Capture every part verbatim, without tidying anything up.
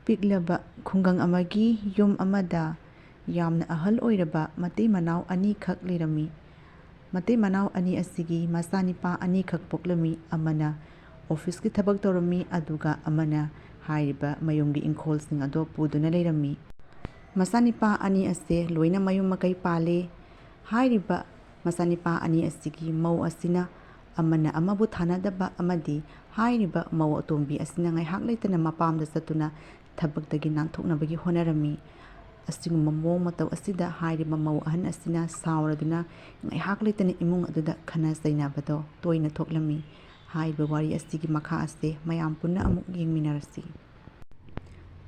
ꯄꯤꯛꯂꯕ ꯈꯨꯡꯒꯪ ꯑꯃꯒꯤ ꯌꯨꯝ ꯑꯃꯗ ꯌꯥꯝꯅ ꯑꯍꯜ ꯑꯣꯏꯔꯕ ꯃꯇꯩ ꯃꯅꯥꯎ ꯑꯅꯤꯈꯛ ꯂꯩꯔꯝꯃꯤ꯫ ꯃꯇꯩ ꯃꯅꯥꯎ ꯑꯅꯤ ꯑꯁꯤꯒꯤ ꯃꯆꯥꯅꯤꯄꯥ ꯑꯅꯤꯈꯛ ꯄꯣꯛꯂꯝꯃꯤ꯫ ꯑꯃꯅ ꯑꯣꯐꯤꯁꯀꯤ ꯊꯕꯛ ꯇꯧꯔꯝꯃꯤ, ꯑꯗꯨꯒ ꯑꯃꯅ ꯍꯥꯏꯔꯤꯕ ꯃꯌꯨꯝꯒꯤ ꯏꯪꯈꯣꯜꯁꯤꯡ ꯑꯗꯣ ꯄꯨꯗꯨꯅ ꯂꯩꯔꯝꯃꯤ꯫ ꯃꯆꯥꯅꯤꯄꯥ ꯑꯅꯤ ꯑꯁꯦ ꯂꯣꯏꯅ ꯃꯌꯨꯝ ꯃꯀꯩ ꯄꯥꯜꯂꯦ꯫ ꯍꯥꯏꯔꯤꯕ ꯃꯆꯥꯅꯤꯄꯥ ꯑꯅꯤ ꯑꯁꯤꯒꯤ ꯃꯧ ꯑꯁꯤꯅ ꯑꯃꯅ ꯑꯃꯕꯨ ꯊꯥꯅꯗꯕ ꯑꯃꯗꯤ ꯍꯥꯏꯔꯤꯕ ꯃꯧ ꯑꯇꯣꯝꯕꯤ ꯑꯁꯤꯅ ꯉꯥꯏꯍꯥꯛ ꯂꯩꯇꯅ ꯃꯄꯥꯝꯗ ꯆꯠꯇꯨꯅ ꯊꯕꯛꯇꯒꯤ ꯅꯥꯟꯊꯣꯛꯅꯕꯒꯤ ꯍꯣꯠꯅꯔꯝꯃꯤ꯫ ꯑꯁꯤꯒꯨꯝꯕ ꯃꯑꯣꯡ ꯃꯇꯧ ꯑꯁꯤꯗ ꯍꯥꯏꯔꯤꯕ ꯃꯧ ꯑꯍꯟ ꯑꯁꯤꯅ ꯁꯥꯎꯔꯗꯨꯅ ꯉꯥꯏꯍꯥꯛ ꯂꯩꯇꯅ ꯏꯃꯨꯡ ꯑꯗꯨꯗ ꯈꯠꯅ ꯆꯩꯅꯕꯗꯣ ꯇꯣꯏꯅ ꯊꯣꯛꯂꯝꯃꯤ꯫ ꯍꯥꯏꯔꯤꯕ ꯋꯥꯔꯤ ꯑꯁꯤꯒꯤ ꯃꯈꯥ ꯑꯁꯦ ꯃꯌꯥꯝ ꯄꯨꯟꯅ ꯑꯃꯨꯛ ꯌꯦꯡꯃꯤꯟꯅꯔꯁꯤ꯫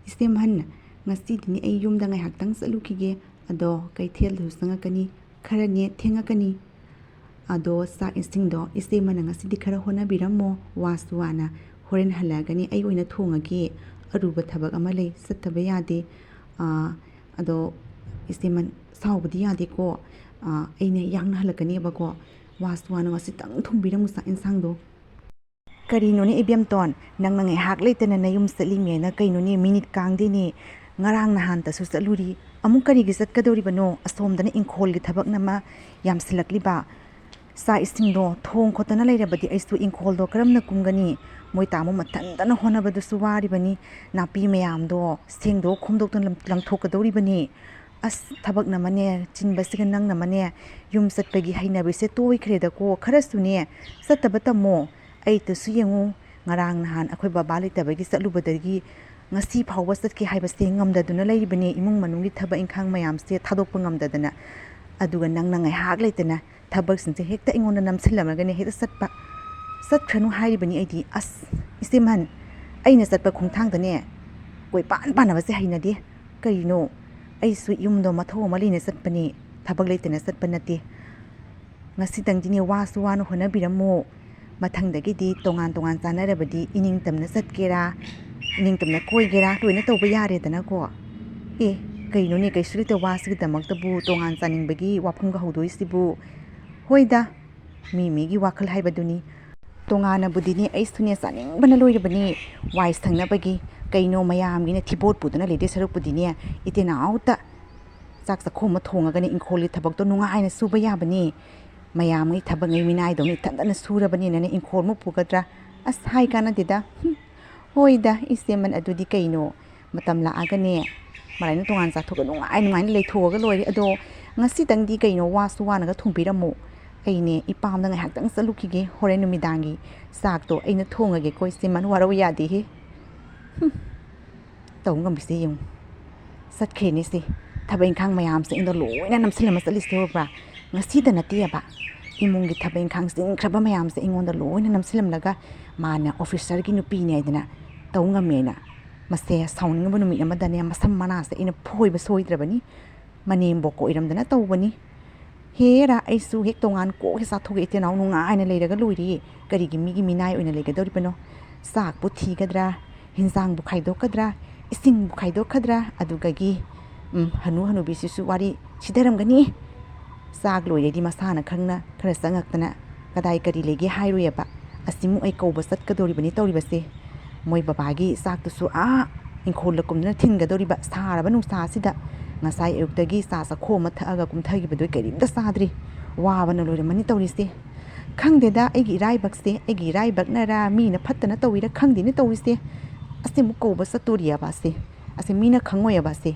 "ꯏꯆꯦ ꯑꯍꯟ, ꯉꯁꯤꯗꯤꯅꯦ ꯑꯩ ꯌꯨꯝꯗ ꯉꯥꯏꯍꯥꯛꯇꯪ ꯆꯠꯂꯨꯈꯤꯒꯦ, ꯑꯗꯣ ꯀꯩꯊꯦꯜꯗꯁꯨ ꯆꯪꯉꯛꯀꯅꯤ, ꯈꯔꯅꯦ ꯊꯦꯡꯉꯛꯀꯅꯤ꯫ ꯑꯗꯣ ꯆꯥꯛ ꯏꯁꯤꯡꯗꯣ ꯏꯆꯦꯃꯅ ꯉꯁꯤꯗꯤ ꯈꯔ ꯍꯣꯠꯅꯕꯤꯔꯝꯃꯣ, ꯋꯥꯁꯨ ꯋꯥꯅ꯫ ꯍꯣꯔꯦꯟ ꯍꯜꯂꯛꯑꯒꯅꯤ ꯑꯩ ꯑꯣꯏꯅ ꯊꯣꯡꯉꯒꯦ, ꯑꯔꯨꯕ ꯊꯕꯛ ꯑꯃ ꯂꯩ, ꯆꯠꯇꯕ ꯌꯥꯗꯦ꯫ ꯑꯥ, ꯑꯗꯣ ꯏꯆꯦꯃ ꯁꯥꯎꯕꯗꯤ ꯌꯥꯗꯦꯀꯣ꯫ ꯑꯥ, ꯑꯩꯅ ꯌꯥꯡꯅ ꯍꯜꯂꯛꯀꯅꯦꯕꯀꯣ꯫ ꯋꯥꯁꯨ ꯋꯥꯅ ꯉꯁꯤꯇꯪ ꯊꯣꯡꯕꯤꯔꯝꯃꯨ ꯆꯥꯛ ꯏꯟꯁꯥꯡꯗꯣ꯫" "ꯀꯔꯤꯅꯣꯅꯦ ꯏꯕꯦꯝꯇꯣꯟ, ꯅꯪꯅ ꯉꯥꯏꯍꯥꯛ ꯂꯩꯇꯅ ꯅꯌꯨꯝ ꯆꯠꯂꯤꯃꯦꯅ ꯀꯩꯅꯣꯅꯦ, ꯃꯤꯅꯤꯠ ꯀꯥꯡꯗꯦꯅꯦ? ꯉꯔꯥꯡ ꯅꯍꯥꯟꯇꯁꯨ ꯆꯠꯂꯨꯔꯤ, ꯑꯃꯨꯛ ꯀꯔꯤꯒꯤ ꯆꯠꯀꯗꯧꯔꯤꯕꯅꯣ? ꯑꯁꯣꯝꯗꯅ ꯏꯪꯈꯣꯜꯒꯤ ꯊꯕꯛꯅ ꯑꯃ ꯌꯥꯝꯁꯤꯜꯂꯛꯂꯤꯕ꯫ ꯆꯥꯛ ꯏꯁꯤꯡꯗꯣ ꯊꯣꯡ ꯈꯣꯠꯇꯅ ꯂꯩꯔꯕꯗꯤ ꯑꯩꯁꯨ ꯏꯪꯈꯣꯜꯗꯣ ꯀꯔꯝꯅ ꯀꯨꯝꯒꯅꯤ? ꯃꯣꯏ ꯇꯥꯃꯣ ꯃꯊꯟꯇꯅ ꯍꯣꯠꯅꯕꯗꯨꯁꯨ ꯋꯥꯔꯤꯕꯅꯤ꯫ ꯅꯥꯄꯤ ꯃꯌꯥꯝꯗꯣ ꯁꯦꯡꯗꯣꯛ ꯈꯣꯝꯗꯣꯛꯇꯅ ꯂꯪ-, ꯂꯪꯊꯣꯛꯀꯗꯧꯔꯤꯕꯅꯤ꯫ ꯑꯁ, ꯊꯕꯛꯅ ꯑꯃꯅꯦ, ꯆꯤꯟꯕꯁꯤꯒ ꯅꯪꯅ ꯑꯃꯅꯦ, ꯌꯨꯝ ꯆꯠꯄꯒꯤ ꯍꯩꯅꯕꯤꯁꯦ ꯇꯣꯏꯈ꯭ꯔꯦꯗꯀꯣ꯫ ꯈꯔꯁꯨꯅꯦ, ꯆꯠꯇꯕ ꯇꯝꯃꯣ꯫ ꯑꯩꯇꯁꯨ ꯌꯦꯡꯉꯨ, ꯉꯔꯥꯡ ꯅꯍꯥꯟ ꯑꯩꯈꯣꯏ ꯕꯕꯥ ꯂꯩꯇꯕꯒꯤ ꯆꯠꯂꯨꯕꯗꯒꯤ ꯉꯁꯤ ꯐꯥꯎꯕ ꯆꯠꯀꯦ ꯍꯥꯏꯕꯁꯦ ꯉꯝꯗꯗꯨꯅ ꯂꯩꯔꯤꯕꯅꯦ, ꯏꯃꯨꯡ ꯃꯅꯨꯡꯒꯤ ꯊꯕꯛ ꯏꯪꯈꯥꯡ ꯃꯌꯥꯝꯁꯦ ꯊꯥꯗꯣꯛꯄ ꯉꯝꯗꯗꯅ꯫ ꯑꯗꯨꯒ ꯅꯪꯅ ꯉꯥꯏꯍꯥꯛ ꯂꯩꯇꯅ ꯊꯕꯛꯁꯤꯡꯁꯦ ꯍꯦꯛꯇ ꯑꯩꯉꯣꯟꯗ ꯅꯝꯁꯤꯜꯂꯝꯃꯒꯅꯦ ꯍꯦꯛꯇ ꯆꯠꯄ꯫ ꯆꯠꯈ꯭ꯔꯅꯨ ꯍꯥꯏꯔꯤꯕꯅꯤ ꯑꯩꯗꯤ꯫ ꯑꯁ, ꯏꯆꯦꯃꯟ, ꯑꯩꯅ ꯆꯠꯄ ꯈꯣꯡꯊꯥꯡꯗꯅꯦ ꯀꯣꯏꯄꯥꯟ ꯄꯥꯟꯅꯕꯁꯦ ꯍꯩꯅꯗꯦ꯫ ꯀꯔꯤꯅꯣ? ꯑꯩꯁꯨ ꯌꯨꯝꯗꯣ ꯃꯊꯧ ꯑꯃ ꯂꯩꯅ ꯆꯠꯄꯅꯤ, ꯊꯕꯛ ꯂꯩꯇꯅ ꯆꯠꯄ ꯅꯠꯇꯦ꯫ ꯉꯁꯤꯇꯪꯗꯤꯅꯦ ꯋꯥꯁꯨ ꯋꯥꯅ ꯍꯣꯠꯅꯕꯤꯔꯝꯃꯣ꯫ ꯃꯊꯪꯗꯒꯤꯗꯤ ꯇꯣꯉꯥꯟ ꯇꯣꯉꯥꯟ ꯆꯥꯅꯔꯕꯗꯤ ꯏꯅꯤꯡꯇꯝꯅ ꯆꯠꯀꯦꯔꯥ, ꯏꯅꯤꯡꯇꯝꯅ ꯀꯣꯏꯒꯦꯔꯥ, ꯂꯣꯏꯅ ꯇꯧꯕ ꯌꯥꯔꯦꯗꯅꯀꯣ꯫ ꯑꯦ, ꯀꯩꯅꯣꯅꯦ, ꯀꯩꯁꯨ ꯂꯩꯇ ꯋꯥꯁꯤꯒꯤꯗꯃꯛꯇꯕꯨ ꯇꯣꯉꯥꯟ ꯆꯥꯅꯤꯡꯕꯒꯤ ꯋꯥꯐꯝꯒ ꯍꯧꯗꯣꯛꯏꯁꯤꯕꯨ? ꯍꯣꯏꯗ, ꯃꯤ ꯃꯤꯒꯤ ꯋꯥꯈꯜ ꯍꯥꯏꯕꯗꯨꯅꯤ꯫ ꯇꯣꯉꯥꯟꯅꯕꯨꯗꯤꯅꯦ, ꯑꯩꯁꯨꯅꯦ ꯆꯥꯅꯤꯡꯕꯅ ꯂꯣꯏꯔꯕꯅꯤ ꯋꯥꯏ ꯁꯪꯅꯕꯒꯤ꯫ ꯀꯩꯅꯣ, ꯃꯌꯥꯝꯒꯤꯅ ꯊꯤꯕꯣꯠ ꯄꯨꯗꯨꯅ ꯂꯩꯗꯣꯏ ꯁꯔꯨꯛꯄꯨꯗꯤꯅꯦ, ꯏꯇꯦꯅꯥꯎꯇ ꯆꯥꯛ ꯆꯥꯛꯈꯣꯝ ꯑꯃ ꯊꯣꯡꯉꯒꯅꯦ ꯏꯪꯈꯣꯜꯒꯤ ꯊꯕꯛꯇꯣ ꯅꯨꯡꯉꯥꯏꯅ ꯁꯨꯕ ꯌꯥꯕꯅꯤ꯫ ꯃꯌꯥꯝꯒꯤ ꯊꯕꯛꯉꯩ ꯃꯤꯅꯥꯏꯗꯧꯅ ꯏꯊꯟꯗꯅ ꯁꯨꯔꯕꯅꯤꯅꯅꯦ ꯏꯪꯈꯣꯜ ꯑꯃ ꯄꯨꯒꯗ꯭ꯔꯥ? ꯑꯁ, ꯍꯥꯏ ꯀꯥꯟꯅꯗꯦꯗ꯫ ꯍꯨꯝ, ꯍꯣꯏꯗ, ꯏꯆꯦꯃꯟ, ꯑꯗꯨꯗꯤ ꯀꯩꯅꯣ, ꯃꯇꯝ ꯂꯥꯛꯑꯒꯅꯦ ꯃꯔꯥꯏꯅ ꯇꯣꯉꯥꯟ ꯆꯥꯊꯣꯛꯑꯒ ꯅꯨꯡꯉꯥꯏ ꯅꯨꯡꯉꯥꯏꯅ ꯂꯩꯊꯣꯛꯑꯒ ꯂꯣꯏꯔꯦ꯫ ꯑꯗꯣ ꯉꯁꯤꯗꯪꯗꯤ ꯀꯩꯅꯣ, ꯋꯥꯁꯨ ꯋꯥꯅꯒ ꯊꯣꯡꯕꯤꯔꯝꯃꯣ꯫ ꯑꯩꯅꯦ ꯏꯄꯥꯝꯗ ꯉꯥꯏꯍꯥꯛꯇꯪ ꯆꯠꯂꯨꯈꯤꯒꯦ, ꯍꯣꯔꯦꯟ ꯅꯨꯃꯤꯗꯥꯡꯒꯤ ꯆꯥꯛꯇꯣ ꯑꯩꯅ ꯊꯣꯡꯉꯒꯦꯀꯣ ꯏꯆꯦꯃꯟ, ꯋꯥꯔꯧ ꯌꯥꯗꯦꯍꯦ꯫ ꯍꯨꯝ, ꯇꯧ ꯉꯝꯕꯤꯁꯦ ꯌꯦꯡꯉꯨ꯫ ꯆꯠꯈ꯭ꯔꯦꯅꯦ ꯁꯤ꯫ ꯊꯕꯛ ꯏꯪꯈꯥꯡ ꯃꯌꯥꯝꯁꯦ ꯑꯩꯉꯣꯟꯗ ꯂꯣꯏꯅ ꯅꯝꯁꯤꯜꯂꯝꯃ ꯆꯠꯂꯤꯁꯦ ꯎꯔꯕ꯭ꯔꯥ? ꯉꯁꯤꯗ ꯅꯠꯇꯦꯕ꯫ ꯏꯃꯨꯡꯒꯤ ꯊꯕꯛ ꯏꯪꯈꯥꯡ ꯆꯤꯟꯈ꯭ꯔꯕ ꯃꯌꯥꯝꯁꯦ ꯑꯩꯉꯣꯟꯗ ꯂꯣꯏꯅ ꯅꯝꯁꯤꯜꯂꯝꯂꯒ ꯃꯥꯅ ꯑꯣꯐꯤꯁꯔꯒꯤ ꯅꯨꯄꯤꯅꯦ ꯍꯥꯏꯗꯅ ꯇꯧ ꯉꯝꯃꯦꯅ꯫ ꯃꯁꯦ ꯁꯥꯎꯅꯤꯡꯉꯕ ꯅꯨꯃꯤꯠ ꯑꯃꯗꯅꯦ ꯃꯁꯝ ꯃꯅꯥꯁꯦ ꯑꯩꯅ ꯐꯣꯏꯕ ꯁꯣꯏꯗ꯭ꯔꯕꯅꯤ꯫ ꯃꯅꯦꯝꯕꯣꯛꯀ ꯑꯣꯏꯔꯝꯗꯅ ꯇꯧꯕꯅꯤ꯫ ꯍꯦꯔꯥ, ꯑꯩꯁꯨ ꯍꯦꯛ ꯇꯣꯉꯥꯟ ꯀꯣꯛ ꯍꯦꯛ ꯆꯥꯊꯣꯛꯑꯒ ꯏꯆꯤꯟ ꯏꯅꯥꯎ ꯅꯨꯡꯉꯥꯏꯅ ꯂꯩꯔꯒ ꯂꯣꯏꯔꯦ꯫ ꯀꯔꯤꯒꯤ ꯃꯤꯒꯤ ꯃꯤꯅꯥꯏ ꯑꯣꯏꯅ ꯂꯩꯒꯗꯧꯔꯤꯕꯅꯣ? ꯆꯥꯛꯄꯨ ꯊꯤꯒꯗ꯭ꯔꯥ? ꯍꯤꯟꯖꯥꯡꯕꯨ ꯈꯥꯏꯗꯣꯛꯀꯗ꯭ꯔꯥ? ꯏꯁꯤꯡꯕꯨ ꯈꯥꯏꯗꯣꯛꯀꯗ꯭ꯔꯥ? ꯑꯗꯨꯒꯒꯤ, ꯎꯝ, ꯍꯅꯨ ꯍꯅꯨꯕꯤꯁꯤꯁꯨ ꯋꯥꯔꯤ ꯁꯤꯗꯔꯝꯒꯅꯤ꯫ ꯆꯥꯛ ꯂꯣꯏꯔꯗꯤ ꯃꯁꯥꯅ ꯈꯪꯅ ꯈꯔ ꯆꯪꯉꯛꯇꯅ ꯀꯗꯥꯏ ꯀꯔꯤ ꯂꯩꯒꯦ ꯍꯥꯏꯔꯣꯏꯑꯕ꯫ ꯑꯁꯤꯃꯨꯛ ꯑꯩ ꯀꯧꯕ ꯆꯠꯀꯗꯧꯔꯤꯕꯅꯤ ꯇꯧꯔꯤꯕꯁꯦ꯫ ꯃꯣꯏ ꯕꯕꯥꯒꯤ ꯆꯥꯛꯇꯨꯁꯨ ꯑꯥ ꯏꯪꯈꯣꯜꯗ ꯀꯨꯝꯗꯨꯅ ꯊꯤꯟꯒꯗꯧꯔꯤꯕ ꯁꯥꯔꯕ ꯅꯨꯡꯁꯥꯁꯤꯗ꯫ ꯉꯁꯥꯏ ꯑꯌꯨꯛꯇꯒꯤ ꯆꯥ ꯆꯥꯛꯈꯣꯝ ꯑꯃ ꯊꯛꯑꯒ ꯀꯨꯝꯊꯈꯤꯕꯗꯨ ꯀꯔꯤꯝꯇ ꯆꯥꯗ꯭ꯔꯤ꯫ ꯋꯥꯕꯅ ꯂꯣꯏꯔꯝꯃꯅꯤ ꯇꯧꯔꯤꯁꯦ꯫ ꯈꯪꯗꯦꯗ, ꯑꯩꯒꯤ ꯏꯔꯥꯏꯕꯛꯁꯦ, ꯑꯩꯒꯤ ꯏꯔꯥꯏꯕꯛꯅꯔ ꯃꯤꯅ ꯐꯠꯇꯅ ꯇꯧꯔꯤꯔ ꯈꯪꯗꯦꯅꯦ ꯇꯧꯔꯤꯁꯦ꯫ ꯑꯁꯤꯃꯨꯛ ꯀꯧꯕ ꯆꯠꯇꯣꯔꯤꯑꯕ ꯑꯁꯦ꯫ ꯑꯁꯦ ꯃꯤꯅ ꯈꯪꯉꯣꯏꯑꯕ ꯑꯁꯦ꯫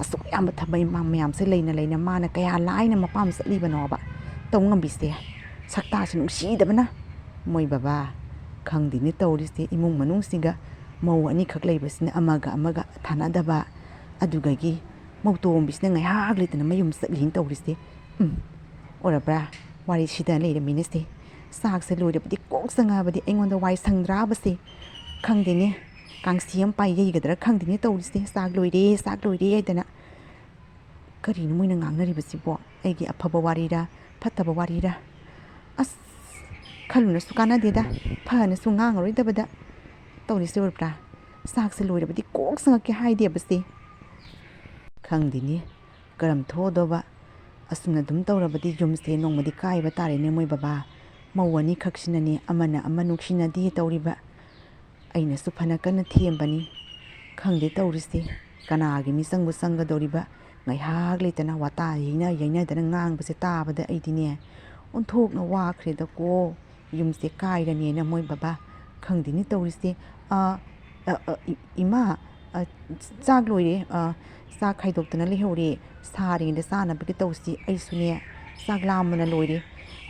ꯑꯁꯨꯛ ꯌꯥꯝꯕ ꯊꯕꯛ ꯏꯟꯈꯥꯡ ꯃꯌꯥꯝꯁꯦ ꯂꯩꯅ ꯂꯩꯅ ꯃꯥꯅ ꯀꯌꯥ ꯂꯥꯏꯅ ꯃꯄꯥꯝ ꯆꯠꯂꯤꯕꯅꯣꯕ꯫ ꯇꯧ ꯉꯝꯕꯤꯁꯦ꯫ ꯁꯛꯇꯥꯁꯦ ꯅꯨꯡꯁꯤꯗꯕꯅ꯫ ꯃꯣꯏ ꯕꯕꯥ, ꯈꯪꯗꯦꯅꯦ ꯇꯧꯔꯤꯁꯦ, ꯏꯃꯨꯡ ꯃꯅꯨꯡꯁꯤꯒ ꯃꯧ ꯑꯅꯤꯈꯛ ꯂꯩꯕꯁꯤꯅ ꯑꯃꯒ ꯑꯃꯒ ꯊꯥꯅꯗꯕ꯫ ꯑꯗꯨꯒꯒꯤ ꯃꯧꯇꯣꯝꯕꯤꯁꯤꯅ ꯉꯥꯏꯍꯥꯛ ꯂꯩꯇꯅ ꯃꯌꯨꯝ ꯆꯠꯂꯤꯅ ꯇꯧꯔꯤꯁꯦ꯫ ꯎꯝ, ꯑꯣꯏꯔꯕ꯭ꯔꯥ? ꯋꯥꯔꯤꯁꯤꯗ ꯂꯩꯔꯝꯃꯤꯅꯦ ꯁꯦ꯫ ꯆꯥꯛꯁꯦ ꯂꯣꯏꯔꯕꯗꯤ ꯀꯣꯛ ꯆꯪꯉꯛꯑꯕꯗꯤ ꯑꯩꯉꯣꯟꯗ ꯋꯥꯏ ꯁꯪꯗ꯭ꯔꯥꯕꯁꯦ꯫ ꯈꯪꯗꯦꯅꯦ, ꯀꯥꯡꯁꯤ ꯑꯃ ꯄꯥꯏ ꯌꯩꯒꯗ꯭ꯔꯥ ꯈꯪꯗꯦꯅꯦ ꯇꯧꯔꯤꯁꯦ꯫ ꯆꯥꯛ ꯂꯣꯏꯔꯦ, ꯆꯥꯛ ꯂꯣꯏꯔꯦ ꯍꯥꯏꯗꯅ꯫ ꯀꯔꯤꯅꯣ ꯃꯣꯏꯅ ꯉꯥꯡꯅꯔꯤꯕꯁꯤꯕꯣ? ꯑꯩꯒꯤ ꯑꯐꯕ ꯋꯥꯔꯤꯔꯥ, ꯐꯠꯇꯕ ꯋꯥꯔꯤꯔꯥ? ꯑꯁ, ꯈꯜꯂꯨꯅꯁꯨ ꯀꯥꯟꯅꯗꯦꯗ, ꯐꯅꯁꯨ ꯉꯥꯡꯉꯔꯣꯏꯗꯕꯗ꯫ ꯇꯧꯔꯤꯁꯦ ꯎꯔꯕ꯭ꯔꯥ? ꯆꯥꯛꯁꯦ ꯂꯣꯏꯔꯕꯗꯤ ꯀꯣꯛ ꯆꯪꯉꯛꯀꯦ ꯍꯥꯏꯗꯦꯕꯁꯦ꯫ ꯈꯪꯗꯦꯅꯦ, ꯀꯔꯝ ꯊꯣꯛꯑꯗꯧꯕ? ꯑꯁꯨꯝꯅ ꯑꯗꯨꯝ ꯇꯧꯔꯕꯗꯤ ꯌꯨꯝꯁꯦ ꯅꯣꯡꯃꯗꯤ ꯀꯥꯏꯕ ꯇꯥꯔꯦꯅꯦ ꯃꯣꯏ ꯕꯕꯥ꯫ ꯃꯧ ꯑꯅꯤꯈꯛꯁꯤꯅꯅꯦ ꯑꯃꯅ ꯑꯃ ꯅꯨꯡꯁꯤꯅꯗꯦ ꯇꯧꯔꯤꯕ꯫ ꯑꯩꯅꯁꯨ ꯐꯅ ꯀꯟꯅ ꯊꯦꯝꯕꯅꯤ꯫ ꯈꯪꯗꯦ ꯇꯧꯔꯤꯁꯦ, ꯀꯅꯥꯒꯤ ꯃꯤꯆꯪꯕꯨ ꯆꯪꯒꯗꯧꯔꯤꯕ? ꯉꯥꯏꯍꯥꯛ ꯂꯩꯇꯅ ꯋꯥꯇꯥ ꯌꯩꯅ ꯌꯩꯅꯗꯅ ꯉꯥꯡꯕꯁꯦ ꯇꯥꯕꯗ ꯑꯩꯗꯤꯅꯦ ꯑꯣꯟꯊꯣꯛꯅ ꯋꯥꯈ꯭ꯔꯦꯗꯀꯣ꯫ ꯌꯨꯝꯁꯦ ꯀꯥꯏꯔꯅꯦꯅ ꯃꯣꯏ ꯕꯕꯥ꯫ ꯈꯪꯗꯦꯅꯦ ꯇꯧꯔꯤꯁꯦ꯫ ꯑ, ꯑ, ꯑ, ꯏ-, ꯏꯃꯥ, ꯑ, ꯆꯥꯛ ꯂꯣꯏꯔꯦ꯫ ꯑ, ꯆꯥꯛ ꯈꯥꯏꯗꯣꯛꯇꯅ ꯂꯩꯍꯧꯔꯦ꯫ ꯁꯥꯔꯤꯉꯩꯗ ꯆꯥꯅꯕꯒꯤ ꯇꯧꯁꯤ꯫ ꯑꯩꯁꯨꯅꯦ ꯆꯥꯛ ꯂꯥꯝꯕꯅ ꯂꯣꯏꯔꯦ꯫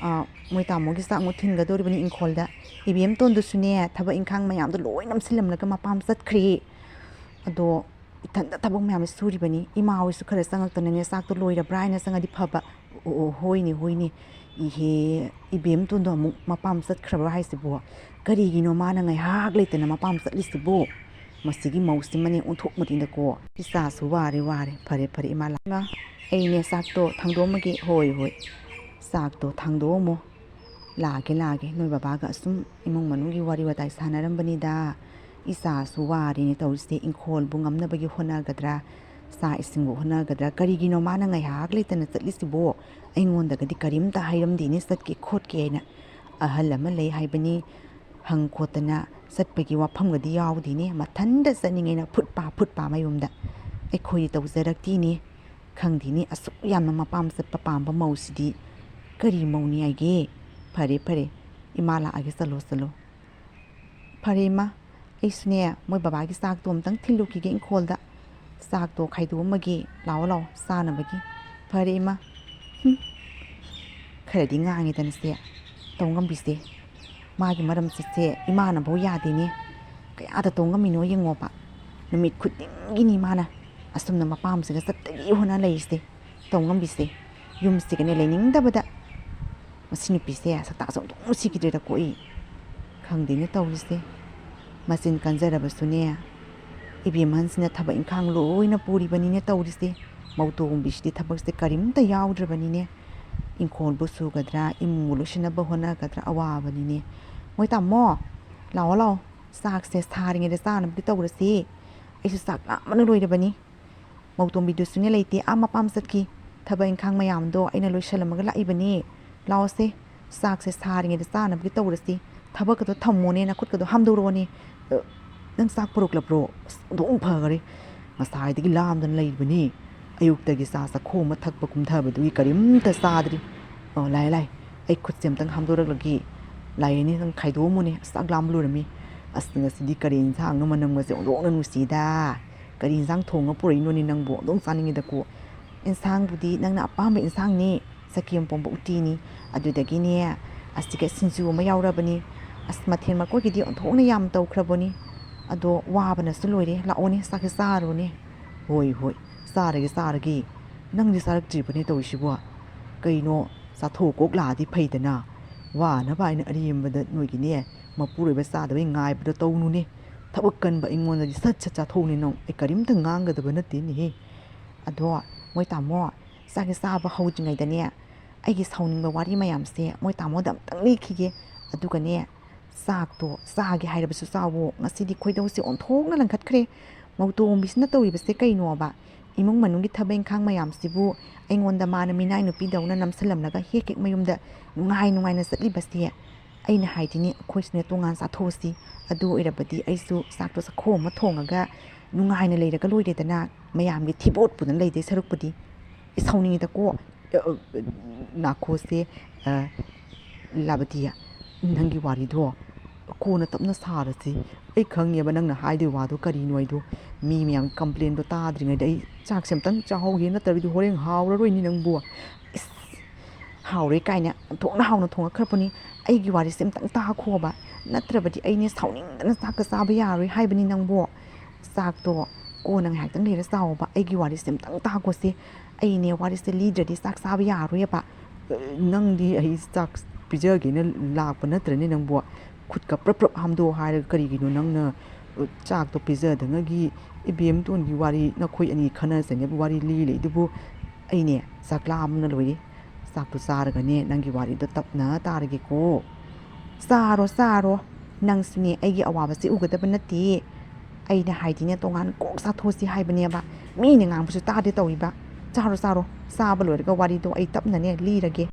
ꯑ, ꯃꯣꯏ ꯇꯥꯃꯣꯒꯤ ꯆꯥꯛ ꯑꯃꯨꯛ ꯊꯤꯟꯒꯗꯧꯔꯤꯕꯅꯤ ꯏꯪꯈꯣꯜꯗ꯫ ꯏꯕꯦꯝꯇꯣꯟꯗꯨꯁꯨꯅꯦ ꯊꯕꯛ ꯏꯪꯈꯥꯡ ꯃꯌꯥꯝꯗꯣ ꯂꯣꯏ ꯅꯝꯁꯤꯜꯂꯝꯂꯒ ꯃꯄꯥꯝ ꯆꯠꯈ꯭ꯔꯦ꯫ ꯑꯗꯣ ꯏꯊꯟꯗ ꯊꯕꯛ ꯃꯌꯥꯝꯁꯦ ꯁꯨꯔꯤꯕꯅꯤ꯫ ꯏꯃꯥ ꯍꯣꯏꯁꯨ ꯈꯔ ꯆꯪꯉꯛꯇꯅꯅꯦ ꯆꯥꯛꯇꯣ ꯂꯣꯏꯔꯕ꯭ꯔꯥ ꯍꯥꯏꯅ ꯆꯪꯉꯗꯤ ꯐꯕ꯫ ꯑꯣ, ꯑꯣ, ꯍꯣꯏꯅꯦ, ꯍꯣꯏꯅꯦ꯫ ꯏꯍꯦ, ꯏꯕꯦꯝꯇꯣꯟꯗꯣ ꯑꯃꯨꯛ ꯃꯄꯥꯝ ꯆꯠꯈ꯭ꯔꯕ꯭ꯔꯥ ꯍꯥꯏꯁꯤꯕꯣ? ꯀꯔꯤꯒꯤꯅꯣ ꯃꯥꯅ ꯉꯥꯏꯍꯥꯛ ꯂꯩꯇꯅ ꯃꯄꯥꯝ ꯆꯠꯂꯤꯁꯤꯕꯣ? ꯃꯁꯤꯒꯤ ꯃꯧꯁꯤꯃꯅꯦ ꯑꯣꯟꯊꯣꯛ ꯃꯇꯤꯟꯗꯀꯣ꯫ ꯏꯆꯥꯁꯨ ꯋꯥꯔꯦ, ꯋꯥꯔꯦ꯫ ꯐꯔꯦ, ꯐꯔꯦ, ꯏꯃꯥ ꯂꯥꯛ-, ꯏꯃꯥ, ꯑꯩꯅꯦ ꯆꯥꯛꯇꯣ ꯊꯥꯡꯗꯣꯛꯑꯝꯃꯒꯦ꯫ ꯍꯣꯏ, ꯍꯣꯏ꯫ ꯆꯥꯛꯇꯣ ꯊꯥꯡꯗꯣꯛꯑꯝꯃꯣ꯫ ꯂꯥꯛꯑꯒꯦ, ꯂꯥꯛꯑꯒꯦ꯫ ꯅꯣꯏ ꯕꯕꯥꯒ ꯑꯁꯨꯝ ꯏꯃꯨꯡ ꯃꯅꯨꯡꯒꯤ ꯋꯥꯔꯤ ꯋꯥꯇꯥꯏ ꯁꯥꯟꯅꯔꯝꯕꯅꯤꯗ꯫ ꯏꯆꯥꯁꯨ ꯋꯥꯔꯦꯅꯦ ꯇꯧꯔꯤꯁꯦ꯫ ꯏꯪꯈꯣꯜꯕꯨ ꯉꯝꯅꯕꯒꯤ ꯍꯣꯠꯅꯒꯗ꯭ꯔꯥ? ꯆꯥꯛ ꯏꯁꯤꯡꯕꯨ ꯍꯣꯠꯅꯒꯗ꯭ꯔꯥ? ꯀꯔꯤꯒꯤꯅꯣ ꯃꯥꯅ ꯉꯥꯏꯍꯥꯛ ꯂꯩꯇꯅ ꯆꯠꯂꯤꯁꯤꯕꯣ? ꯑꯩꯉꯣꯟꯗꯒꯗꯤ ꯀꯔꯤꯝꯇ ꯍꯥꯏꯔꯝꯗꯦꯅꯦ ꯆꯠꯀꯦ ꯈꯣꯠꯀꯦ ꯍꯥꯏꯅ꯫ ꯑꯍꯜ ꯑꯃ ꯂꯩ ꯍꯥꯏꯕꯅꯤ, ꯍꯪ ꯈꯣꯠꯇꯅ ꯆꯠꯄꯒꯤ ꯋꯥꯐꯝꯒꯗꯤ ꯌꯥꯎꯗꯦꯅꯦ꯫ ꯃꯊꯟꯇ ꯆꯠꯅꯤꯡꯉꯦꯅ ꯐꯨꯠ ꯄꯥ ꯐꯨꯠ ꯄꯥ ꯃꯌꯨꯝꯗ꯫ ꯑꯩꯈꯣꯏꯗꯤ ꯇꯧꯖꯔꯛꯇꯦꯅꯦ꯫ ꯈꯪꯗꯦꯅꯦ, ꯑꯁꯨꯛ ꯌꯥꯝꯅ ꯃꯄꯥꯝ ꯆꯠꯄ ꯄꯥꯝꯕ ꯃꯧꯁꯤꯗꯤ ꯀꯔꯤ ꯃꯧꯅꯤ ꯍꯥꯏꯒꯦ? ꯐꯔꯦ, ꯐꯔꯦ, ꯏꯃꯥ ꯂꯥꯛꯑꯒꯦ, ꯆꯠꯂꯣ, ꯆꯠꯂꯣ꯫ ꯐꯔꯦ ꯏꯃꯥ, ꯑꯩꯁꯨꯅꯦ ꯃꯣꯏ ꯕꯕꯥꯒꯤ ꯆꯥꯛꯇꯣ ꯑꯝꯇꯪ ꯊꯤꯜꯂꯨꯈꯤꯒꯦ ꯏꯪꯈꯣꯜꯗ꯫ ꯆꯥꯛꯇꯣ ꯈꯥꯏꯗꯣꯛꯑꯝꯃꯒꯦ, ꯂꯥꯛꯑꯣ, ꯂꯥꯛꯑꯣ, ꯆꯥꯅꯕꯒꯤ꯫ ꯐꯔꯦ ꯏꯃꯥ꯫ ꯍꯨꯝ, ꯈꯔꯗꯤ ꯉꯥꯡꯉꯦꯗꯅ ꯁꯦ, ꯇꯧ ꯉꯝꯕꯤꯁꯦ꯫ ꯃꯥꯒꯤ ꯃꯔꯝ ꯆꯠꯁꯦ ꯏꯃꯥꯅꯐꯥꯎ ꯌꯥꯗꯦꯅꯦ꯫ ꯀꯌꯥꯗ ꯇꯧ ꯉꯝꯃꯤꯅꯣ ꯌꯦꯡꯉꯣꯕ꯫ ꯅꯨꯃꯤꯠ ꯈꯨꯗꯤꯡꯒꯤꯅꯤ ꯃꯥꯅ ꯑꯁꯨꯝꯅ ꯃꯄꯥꯝꯁꯤꯒ ꯆꯠꯇꯒꯤ ꯍꯣꯠꯅ ꯂꯩꯔꯤꯁꯦ꯫ ꯇꯧ ꯉꯝꯕꯤꯁꯦ꯫ ꯌꯨꯝꯁꯤꯒꯅꯦ ꯂꯩꯅꯤꯡꯗꯕꯗ꯫ ꯃꯁꯤ ꯅꯨꯄꯤꯁꯦ ꯁꯛꯇꯥꯛꯁꯦ ꯑꯃꯨꯛꯇꯪ ꯅꯨꯡꯁꯤꯈꯤꯗ꯭ꯔꯦꯗꯀꯣ ꯑꯩ꯫ ꯈꯪꯗꯦꯅꯦ ꯇꯧꯔꯤꯁꯦ꯫ ꯃꯆꯤꯟ ꯀꯟꯖꯔꯕꯁꯨꯅꯦ, ꯏꯕꯦꯝꯍꯟꯁꯤꯅ ꯊꯕꯛ ꯏꯪꯈꯥꯡ ꯂꯣꯏꯅ ꯄꯨꯔꯤꯕꯅꯤꯅꯦ ꯇꯧꯔꯤꯁꯦ꯫ ꯃꯧꯇꯣꯝꯕꯤꯁꯤꯗꯤ ꯊꯕꯛꯁꯦ ꯀꯔꯤꯝꯇ ꯌꯥꯎꯗ꯭ꯔꯕꯅꯤꯅꯦ꯫ ꯏꯪꯈꯣꯜꯕꯨ ꯁꯨꯒꯗ꯭ꯔꯥ, ꯏꯃꯨꯡꯕꯨ ꯂꯣꯏꯁꯤꯟꯅꯕ ꯍꯣꯠꯅꯒꯗ꯭ꯔꯥ, ꯑꯋꯥꯕꯅꯤꯅꯦ꯫ ꯃꯣꯏ ꯇꯥꯃꯣ, ꯂꯥꯛꯑꯣ, ꯂꯥꯛꯑꯣ꯫ ꯆꯥꯛꯁꯦ ꯁꯥꯔꯤꯉꯩꯗ ꯆꯥꯅꯕꯗꯤ ꯇꯧꯔꯁꯤ꯫ ꯑꯩꯁꯨ ꯆꯥꯛ ꯂꯥꯝꯕꯅ ꯂꯣꯏꯔꯕꯅꯤ꯫ ꯃꯧꯇꯣꯝꯕꯤꯗꯨꯁꯨꯅꯦ ꯂꯩꯇꯦ, ꯑꯥ ꯃꯄꯥꯝ ꯆꯠꯈꯤ꯫ ꯊꯕꯛ ꯏꯪꯈꯥꯡ ꯃꯌꯥꯝꯗꯣ ꯑꯩꯅ ꯂꯣꯏꯁꯜꯂꯝꯃꯒ ꯂꯥꯛꯏꯕꯅꯤ꯫ ꯂꯥꯛꯑꯣꯁꯦ, ꯆꯥꯛꯁꯦ ꯁꯥꯔꯤꯉꯩꯗ ꯆꯥꯅꯕꯒꯤ ꯇꯧꯔꯁꯤ꯫ ꯊꯕꯛꯀꯗꯣ ꯊꯝꯃꯣꯅꯦ, ꯅꯈꯨꯠꯀꯗꯣ ꯍꯥꯝꯗꯣꯔꯛꯑꯣꯅꯦ꯫ ꯑ, ꯅꯪ ꯆꯥꯛ ꯄꯨꯔꯛꯂꯕ꯭ꯔꯣ? ꯑꯁ, ꯑꯣꯟꯊꯣꯛ ꯐꯈꯔꯦ꯫ ꯉꯁꯥꯏꯗꯒꯤ ꯂꯥꯝꯗꯅ ꯂꯩꯕꯅꯤ꯫ ꯑꯌꯨꯛꯇꯒꯤ ꯆꯥ ꯆꯥꯛꯈꯣꯝ ꯑꯃ ꯊꯛꯄ ꯀꯨꯝꯊꯕꯗꯨꯒꯤ ꯀꯔꯤꯝꯇ ꯆꯥꯗ꯭ꯔꯤ꯫ ꯑꯣ, ꯂꯥꯛꯑꯦ, ꯂꯥꯛꯑꯦ꯫ ꯑꯩ ꯈꯨꯠꯁꯦ ꯑꯝꯇꯪ ꯍꯥꯝꯗꯣꯔꯛꯂꯒꯦ꯫ ꯂꯥꯛꯑꯦꯅꯦ, ꯅꯪ ꯈꯥꯏꯗꯣꯛꯑꯝꯃꯣꯅꯦ꯫ ꯑꯁ, ꯆꯥꯛ ꯂꯥꯝꯕ ꯂꯣꯏꯔꯝꯃꯤ꯫ ꯑꯁ, ꯉꯁꯤꯗꯤ ꯀꯔꯤ ꯏꯟꯁꯥꯡꯅꯣ? ꯃꯅꯝꯒꯁꯦ ꯑꯣꯟꯊꯣꯛꯅ ꯅꯨꯡꯁꯤꯗ꯫ ꯀꯔꯤ ꯏꯟꯁꯥꯡ ꯊꯣꯡꯉ ꯄꯨꯔꯛꯏꯅꯣꯅꯦ ꯅꯪꯕꯨ? ꯑꯣꯟꯊꯣꯛ ꯆꯥꯅꯤꯡꯉꯤꯗꯀꯣ꯫ ꯏꯟꯁꯥꯡꯕꯨꯗꯤ ꯅꯪꯅ ꯑꯄꯥꯝꯕ ꯏꯟꯁꯥꯡꯅꯤ꯫ ꯆꯒꯦꯝ ꯄꯣꯝꯕ ꯎꯇꯤꯅꯤ꯫ ꯑꯗꯨꯗꯒꯤꯅꯦ, ꯑꯁꯤꯒ ꯁꯤꯡꯖꯨ ꯑꯃ ꯌꯥꯎꯔꯕꯅꯤ꯫ ꯑꯁ, ꯃꯊꯦꯜ ꯃꯀꯣꯏꯒꯤꯗꯤ ꯑꯣꯟꯊꯣꯛꯅ ꯌꯥꯝ ꯇꯧꯈ꯭ꯔꯕꯅꯤ꯫ ꯑꯗꯣ ꯋꯥꯕꯅꯁꯨ ꯂꯣꯏꯔꯦ꯫ ꯂꯥꯛꯑꯣꯅꯦ, ꯆꯥꯛꯁꯦ ꯆꯥꯔꯣꯅꯦ꯫ ꯍꯣꯏ, ꯍꯣꯏ, ꯆꯥꯔꯒꯦ, ꯆꯥꯔꯒꯦ꯫ ꯅꯪꯗꯤ ꯆꯥꯔꯛꯇ꯭ꯔꯤꯕꯅꯦ ꯇꯧꯔꯤꯁꯤꯕꯣ꯫ ꯀꯩꯅꯣ, ꯆꯥꯊꯣꯛ ꯀꯣꯛ ꯂꯥꯛꯑꯗꯤ ꯐꯩꯗꯅ꯫ ꯋꯥꯅꯕ ꯍꯥꯏꯅ ꯑꯔꯦꯝꯕꯗ ꯅꯣꯏꯒꯤꯅꯦ, ꯃꯄꯨꯔꯣꯏꯕ ꯆꯥꯗꯕꯩ ꯉꯥꯏꯕꯗꯣ ꯇꯧꯅꯨꯅꯦ꯫ ꯊꯕꯛ ꯀꯟꯕ ꯑꯩꯉꯣꯟꯗꯗꯤ ꯁꯠ ꯁꯠ ꯆꯥꯊꯣꯛꯎꯅꯦ ꯅꯪ꯫ ꯑꯩ ꯀꯔꯤꯝꯇ ꯉꯥꯡꯒꯗꯕ ꯅꯠꯇꯦꯅꯦꯍꯦ꯫ ꯑꯗꯣ, ꯃꯣꯏ ꯇꯥꯃꯣ, ꯆꯥꯛꯁꯦ ꯆꯥꯕ ꯍꯧꯗ꯭ꯔꯤꯉꯩꯗꯅꯦ, ꯑꯩꯒꯤ ꯁꯥꯎꯅꯤꯡꯕ ꯋꯥꯔꯤ ꯃꯌꯥꯝꯁꯦ ꯃꯣꯏ ꯇꯥꯃꯣꯗ ꯑꯝꯇꯪ ꯂꯤꯈꯤꯒꯦ꯫ ꯑꯗꯨꯒꯅꯦ, ꯆꯥꯛꯇꯣ ꯆꯥꯒꯦ ꯍꯥꯏꯔꯕꯁꯨ ꯆꯥꯋꯣ꯫ ꯉꯁꯤꯗꯤ ꯈꯣꯏꯗꯧꯁꯦ ꯑꯣꯟꯊꯣꯛꯅ ꯂꯪꯈꯠꯈ꯭ꯔꯦ꯫ ꯃꯧꯇꯣꯝꯕꯤꯁꯤꯅ ꯇꯧꯔꯤꯕꯁꯦ ꯀꯩꯅꯣꯕ? ꯏꯃꯨꯡ ꯃꯅꯨꯡꯒꯤ ꯊꯕꯛ ꯏꯪꯈꯥꯡ ꯃꯌꯥꯝꯁꯤꯕꯨ ꯑꯩꯉꯣꯟꯗ ꯃꯥꯅ ꯃꯤꯅꯥꯏ ꯅꯨꯄꯤꯗꯧꯅ ꯅꯝꯁꯤꯜꯂꯝꯂꯒ ꯍꯦꯛ ꯍꯦꯛ ꯃꯌꯨꯝꯗ ꯅꯨꯡꯉꯥꯏ ꯅꯨꯡꯉꯥꯏꯅ ꯆꯠꯂꯤꯕꯁꯦ꯫ ꯑꯩꯅ ꯍꯥꯏꯗꯤꯅꯦ, ꯑꯩꯈꯣꯏꯁꯨꯅꯦ ꯇꯣꯉꯥꯟ ꯆꯥꯊꯣꯛꯑꯁꯤ꯫ ꯑꯗꯨ ꯑꯣꯏꯔꯕꯗꯤ ꯑꯩꯁꯨ ꯆꯥꯛꯇꯣ ꯆꯥꯛꯈꯣꯝ ꯑꯃ ꯊꯣꯡꯉꯒ ꯅꯨꯡꯉꯥꯏꯅ ꯂꯩꯔꯒ ꯂꯣꯏꯔꯦꯗꯅ, ꯃꯌꯥꯝꯒꯤ ꯊꯤꯕꯣꯠꯄꯨꯗꯅ ꯂꯩꯗꯣꯏ ꯁꯔꯨꯛꯄꯨꯗꯤ꯫ ꯑꯩ ꯁꯥꯎꯅꯤꯡꯉꯤꯗꯀꯣ꯫ ꯑ, ꯑ, ꯅꯥꯈꯣꯁꯦ, ꯑ, ꯂꯥꯕꯇꯤ, ꯅꯪꯒꯤ ꯋꯥꯔꯤꯗꯣ ꯀꯣꯟꯅ ꯇꯞꯅ ꯁꯥꯔꯁꯤ꯫ ꯑꯩ ꯈꯪꯉꯦꯕ ꯅꯪꯅ ꯍꯥꯏꯗꯣꯏ ꯋꯥꯗꯣ ꯀꯔꯤꯅꯣ ꯍꯥꯏꯗꯣ꯫ ꯃꯤ ꯃꯌꯥꯝ ꯀꯝꯄ꯭ꯂꯦꯟꯗꯣ ꯇꯥꯗ꯭ꯔꯤꯉꯩꯗ ꯑꯩ ꯆꯥꯛꯁꯦ ꯑꯝꯇꯪ ꯆꯥꯍꯧꯒꯦ, ꯅꯠꯇ꯭ꯔꯕꯗꯤ ꯍꯣꯔꯦꯟ ꯍꯥꯎꯔꯔꯣꯏꯅꯤ ꯅꯪꯕꯨ꯫ ꯏꯁ, ꯍꯥꯎꯔꯣꯏ ꯀꯥꯏꯅ ꯑꯣꯟꯊꯣꯛꯅ ꯍꯥꯎꯅ ꯊꯣꯡꯉꯛꯈ꯭ꯔꯕꯅꯤ꯫ ꯑꯩꯒꯤ ꯋꯥꯔꯤꯁꯦ ꯑꯝꯇꯪ ꯇꯥꯈꯣꯕ, ꯅꯠꯇ꯭ꯔꯕꯗꯤ ꯑꯩꯅꯦ ꯁꯥꯎꯅꯤꯡꯗꯅ ꯆꯥꯛꯀ ꯆꯥꯕ ꯌꯥꯔꯣꯏ ꯍꯥꯏꯕꯅꯤ ꯅꯪꯕꯣ꯫ ꯆꯥꯛꯇꯣ ꯀꯣꯟꯅ ꯉꯥꯏꯍꯥꯛꯇꯪ ꯂꯩꯔ ꯆꯥꯎꯕ꯫ ꯑꯩꯒꯤ ꯋꯥꯔꯤꯁꯦ ꯑꯝꯇꯪ ꯇꯥꯈꯣꯁꯦ꯫ ꯑꯩꯅꯦ ꯋꯥꯔꯤꯁꯦ ꯂꯤꯗ꯭ꯔꯗꯤ ꯆꯥꯛ ꯆꯥꯕ ꯌꯥꯔꯣꯏꯕ꯫ ꯅꯪꯗꯤ ꯑꯩ ꯆꯥꯛ ꯄꯤꯖꯒꯦꯅ ꯂꯥꯛꯄ ꯅꯠꯇ꯭ꯔꯅꯦ ꯅꯪꯕꯨ? ꯈꯨꯠꯀ ꯄ꯭ꯔꯞ ꯄ꯭ꯔꯞ ꯍꯥꯝꯗꯣꯛꯑꯣ ꯍꯥꯏꯔꯒ ꯀꯔꯤꯒꯤꯅꯣ ꯅꯪꯅ ꯆꯥꯛꯇꯣ ꯄꯤꯖꯗꯉꯒꯤ ꯏꯕꯦꯝꯇꯣꯟꯒꯤ ꯋꯥꯔꯤ, ꯅꯈꯣꯏ ꯑꯅꯤ ꯈꯟꯅ ꯆꯩꯅꯕ ꯋꯥꯔꯤ ꯂꯤ ꯂꯩꯗꯨꯕꯨ? ꯑꯩꯅꯦ ꯆꯥꯛ ꯂꯥꯝꯕꯅ ꯂꯣꯏꯔꯦ꯫ ꯆꯥꯛꯇꯣ ꯆꯥꯔꯒꯅꯦ ꯅꯪꯒꯤ ꯋꯥꯔꯤꯗꯣ ꯇꯞꯅ ꯇꯥꯔꯒꯦꯀꯣ꯫ ꯆꯥꯔꯣ, ꯆꯥꯔꯣ꯫ ꯅꯪꯁꯨꯅꯦ ꯑꯩꯒꯤ ꯑꯋꯥꯕꯁꯦ ꯎꯒꯗꯕ ꯅꯠꯇꯦ꯫ ꯑꯩꯅ ꯍꯥꯏꯗꯤꯅꯦ ꯇꯣꯉꯥꯟ ꯀꯣꯛ ꯆꯥꯊꯣꯛꯁꯤ ꯍꯥꯏꯕꯅꯦꯕ꯫ ꯃꯤꯅ ꯉꯥꯡꯕꯁꯨ ꯇꯥꯗꯦ ꯇꯧꯔꯤꯕ꯫ ꯆꯥꯔꯣ, ꯆꯥꯔꯣ꯫ ꯆꯥꯕ ꯂꯣꯏꯔꯒ ꯋꯥꯔꯤꯗꯣ ꯑꯩ ꯇꯞꯅꯅꯦ ꯂꯤꯔꯒꯦ꯫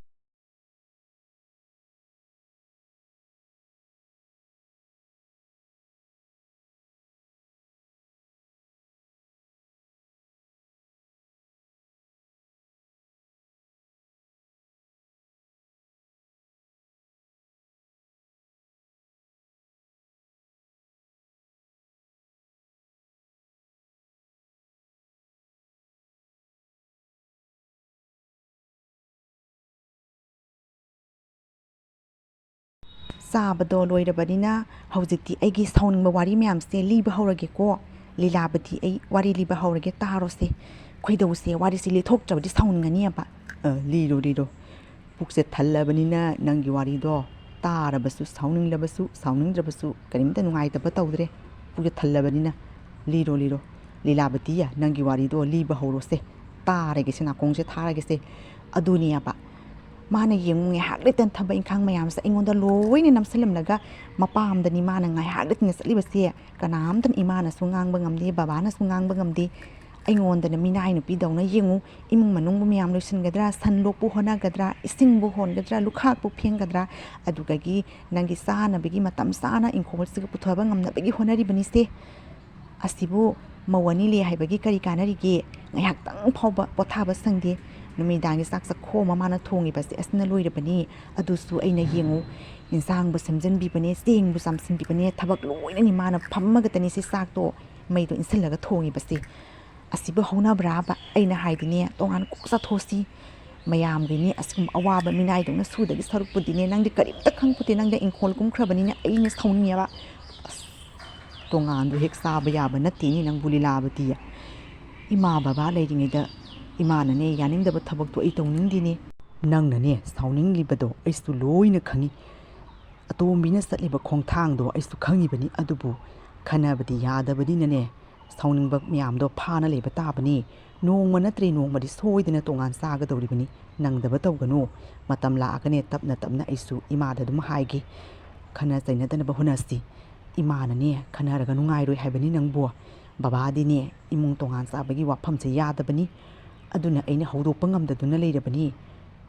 ꯆꯥꯕꯗꯣ ꯂꯣꯏꯔꯕꯅꯤꯅ ꯍꯧꯖꯤꯛꯇꯤ ꯑꯩꯒꯤ ꯁꯥꯎꯅꯤꯡꯕ ꯋꯥꯔꯤ ꯃꯌꯥꯝꯁꯦ ꯂꯤꯕ ꯍꯧꯔꯒꯦꯀꯣ꯫ ꯂꯤꯂꯥꯕꯇꯤ, ꯑꯩ ꯋꯥꯔꯤ ꯂꯤꯕ ꯍꯧꯔꯒꯦ, ꯇꯥꯔꯣꯁꯦ꯫ ꯈꯣꯏꯗꯧꯁꯦ, ꯋꯥꯔꯤꯁꯦ ꯂꯤꯊꯣꯛꯇ꯭ꯔꯕꯗꯤ ꯁꯥꯎꯅꯤꯡꯒꯅꯤꯕ꯫ ꯑ, ꯂꯤꯔꯣ, ꯂꯤꯔꯣ꯫ ꯄꯨꯛꯁꯦ ꯊꯜꯂꯕꯅꯤꯅ ꯅꯪꯒꯤ ꯋꯥꯔꯤꯗꯣ ꯇꯥꯔꯕꯁꯨ, ꯁꯥꯎꯅꯤꯡꯂꯕꯁꯨ, ꯁꯥꯎꯅꯤꯡꯗ꯭ꯔꯕꯁꯨ ꯀꯔꯤꯝꯇ ꯅꯨꯡꯉꯥꯏꯇꯕ ꯇꯧꯗ꯭ꯔꯦ꯫ ꯄꯨꯛꯁꯦ ꯊꯜꯂꯕꯅꯤꯅ꯫ ꯂꯤꯔꯣ, ꯂꯤꯔꯣ꯫ ꯂꯤꯂꯥꯕꯇꯤ, ꯅꯪꯒꯤ ꯋꯥꯔꯤꯗꯣ ꯂꯤꯕ ꯍꯧꯔꯣꯁꯦ꯫ ꯇꯥꯔꯒꯦꯁꯦ, ꯅꯥꯀꯣꯡꯁꯦ ꯊꯥꯔꯒꯦꯁꯦ꯫ ꯑꯗꯨꯅꯦꯕ꯫ ꯃꯥꯅ ꯌꯦꯡꯉꯨ, ꯉꯥꯏꯍꯥꯛ ꯂꯩꯇꯅ ꯊꯕꯛ ꯏꯪꯈꯥꯡ ꯃꯌꯥꯝꯁꯦ ꯑꯩꯉꯣꯟꯗ ꯂꯣꯏꯅ ꯅꯝꯁꯤꯜꯂꯝꯂꯒ, ꯃꯄꯥꯝꯗꯅꯤ ꯃꯥꯅ ꯉꯥꯏꯍꯥꯛ ꯂꯩꯇꯅ ꯆꯠꯂꯤꯕꯁꯦ꯫ ꯀꯅꯥꯝꯇꯅ, ꯏꯃꯥꯅꯁꯨ ꯉꯥꯡꯕ ꯉꯝꯗꯦ, ꯕꯕꯥꯅꯁꯨ ꯉꯥꯡꯕ ꯉꯝꯗꯦ꯫ ꯑꯩꯉꯣꯟꯗꯅ ꯃꯤꯅꯥꯏ ꯅꯨꯄꯤꯗꯧꯅ ꯌꯦꯡꯉꯨ, ꯏꯃꯨꯡ ꯃꯅꯨꯡꯕꯨ ꯃꯌꯥꯝ ꯂꯣꯏꯁꯤꯟꯒꯗ꯭ꯔꯥ, ꯁꯟ ꯂꯣꯛꯄꯨ ꯍꯣꯠꯅꯒꯗ꯭ꯔꯥ, ꯏꯁꯤꯡꯕꯨ ꯍꯣꯟꯒꯗ꯭ꯔꯥ, ꯂꯨꯈꯥꯛꯄꯨ ꯐꯦꯡꯒꯗ꯭ꯔꯥ, ꯑꯗꯨꯗꯒꯤ ꯅꯪꯒꯤ ꯆꯥꯅꯕꯒꯤ ꯃꯇꯝ ꯆꯥꯅ ꯏꯪꯈꯣꯜꯁꯤꯒ ꯄꯨꯊꯕ ꯉꯝꯅꯕꯒꯤ ꯍꯣꯠꯅꯔꯤꯕꯅꯤꯁꯦ꯫ ꯑꯁꯤꯕꯨ ꯃꯧ ꯑꯅꯤ ꯂꯩ ꯍꯥꯏꯕꯒꯤ ꯀꯔꯤ ꯀꯥꯟꯅꯔꯤꯒꯦ? ꯉꯥꯏꯍꯥꯛꯇꯪ ꯐꯥꯎꯕ ꯄꯣꯊꯥꯕ ꯁꯪꯗꯦ꯫ ꯅꯨꯃꯤꯗꯥꯡꯒꯤ ꯆꯥꯛ ꯆꯥꯛꯈꯣꯝ ꯑꯃ ꯃꯥꯅ ꯊꯣꯡꯉꯤꯕꯁꯦ ꯑꯁꯤꯅ ꯂꯣꯏꯔꯕꯅꯤ꯫ ꯑꯗꯨꯁꯨ ꯑꯩꯅ ꯌꯦꯡꯉꯨ, ꯏꯟꯁꯥꯡꯕꯨ ꯁꯦꯝꯖꯤꯟꯕꯤꯕꯅꯦ, ꯆꯦꯡꯕꯨ ꯆꯥꯝꯁꯤꯟꯕꯤꯕꯅꯦ, ꯊꯕꯛ ꯂꯣꯏꯅꯅꯤ ꯃꯥꯅ ꯐꯝꯃꯒꯇꯅꯤ ꯁꯤ ꯆꯥꯛꯇꯣ, ꯃꯩꯗꯣ ꯏꯟꯁꯤꯜꯂꯒ ꯊꯣꯡꯉꯤꯕꯁꯦ꯫ ꯑꯁꯤꯕꯨ ꯍꯧꯅꯕ꯭ꯔꯥꯕ? ꯑꯩꯅ ꯍꯥꯏꯗꯤꯅꯦ, ꯇꯣꯉꯥꯟ ꯀꯣꯛ ꯆꯥꯊꯣꯛꯁꯤ꯫ ꯃꯌꯥꯝꯒꯤꯅꯤ ꯑꯁꯤꯒꯨꯝꯕ ꯑꯋꯥꯕ ꯃꯤꯅꯥꯏꯗꯧꯅ ꯁꯨꯗꯒꯤ ꯁꯔꯨꯛꯄꯨꯗꯤꯅꯦ, ꯅꯪꯗꯤ ꯀꯔꯤꯝꯇ ꯈꯪꯄꯣꯠꯇꯦ, ꯅꯪꯗꯤ ꯏꯪꯈꯣꯜ ꯀꯨꯝꯈ꯭ꯔꯕꯅꯤꯅ ꯑꯩꯅ ꯁꯥꯎꯅꯤꯡꯉꯦꯕ꯫ ꯑꯁ, ꯇꯣꯉꯥꯟꯗꯣ ꯍꯦꯛ ꯆꯥꯕ ꯌꯥꯕ ꯅꯠꯇꯦꯅꯦ ꯅꯪꯕꯨ, ꯂꯤꯂꯥꯕꯇꯤ꯫ ꯏꯃꯥ ꯕꯕꯥ ꯂꯩꯔꯤꯉꯩꯗ ꯏꯃꯥꯅꯅꯦ ꯌꯥꯅꯤꯡꯗꯕ ꯊꯕꯛꯇꯣ ꯑꯩ ꯇꯧꯅꯤꯡꯗꯦꯅꯦ꯫ ꯅꯪꯅꯅꯦ ꯁꯥꯎꯅꯤꯡꯂꯤꯕꯗꯣ ꯑꯩꯁꯨ ꯂꯣꯏꯅ ꯈꯪꯉꯤ꯫ ꯑꯇꯣꯝꯕꯤꯅ ꯆꯠꯂꯤꯕ ꯈꯣꯡꯊꯥꯡꯗꯣ ꯑꯩꯁꯨ ꯈꯪꯉꯤꯕꯅꯤ, ꯑꯗꯨꯕꯨ ꯈꯟꯅꯕꯗꯤ ꯌꯥꯗꯕꯅꯤꯅꯅꯦ, ꯁꯥꯎꯅꯤꯡꯕ ꯃꯌꯥꯝꯗꯣ ꯐꯥꯅ ꯂꯩꯕ ꯇꯥꯕꯅꯤ꯫ ꯅꯣꯡꯃ ꯅꯠꯇ꯭ꯔꯦ ꯅꯣꯡꯃꯗꯤ ꯁꯣꯏꯗꯅ ꯇꯣꯉꯥꯟ ꯆꯥꯒꯗꯧꯔꯤꯕꯅꯤ꯫ ꯅꯪꯗꯕ ꯇꯧꯒꯅꯨ꯫ ꯃꯇꯝ ꯂꯥꯛꯑꯒꯅꯦ ꯇꯞꯅ ꯇꯞꯅ ꯑꯩꯁꯨ ꯏꯃꯥꯗ ꯑꯗꯨꯝ ꯍꯥꯏꯒꯦ꯫ ꯈꯟꯅ ꯆꯩꯅꯗꯅꯕ ꯍꯣꯠꯅꯁꯤ꯫ ꯏꯃꯥꯅꯅꯦ ꯈꯟꯅꯔꯒ ꯅꯨꯡꯉꯥꯏꯔꯣꯏ ꯍꯥꯏꯕꯅꯤ ꯅꯪꯕꯨ꯫ ꯕꯕꯥꯗꯤꯅꯦ ꯏꯃꯨꯡ ꯇꯣꯉꯥꯟ ꯆꯥꯕꯒꯤ ꯋꯥꯐꯝꯁꯦ ꯌꯥꯗꯕꯅꯤ꯫ ꯑꯗꯨꯅ ꯑꯩꯅ ꯍꯧꯗꯣꯛꯄ ꯉꯝꯗꯗꯨꯅ ꯂꯩꯔꯕꯅꯤ꯫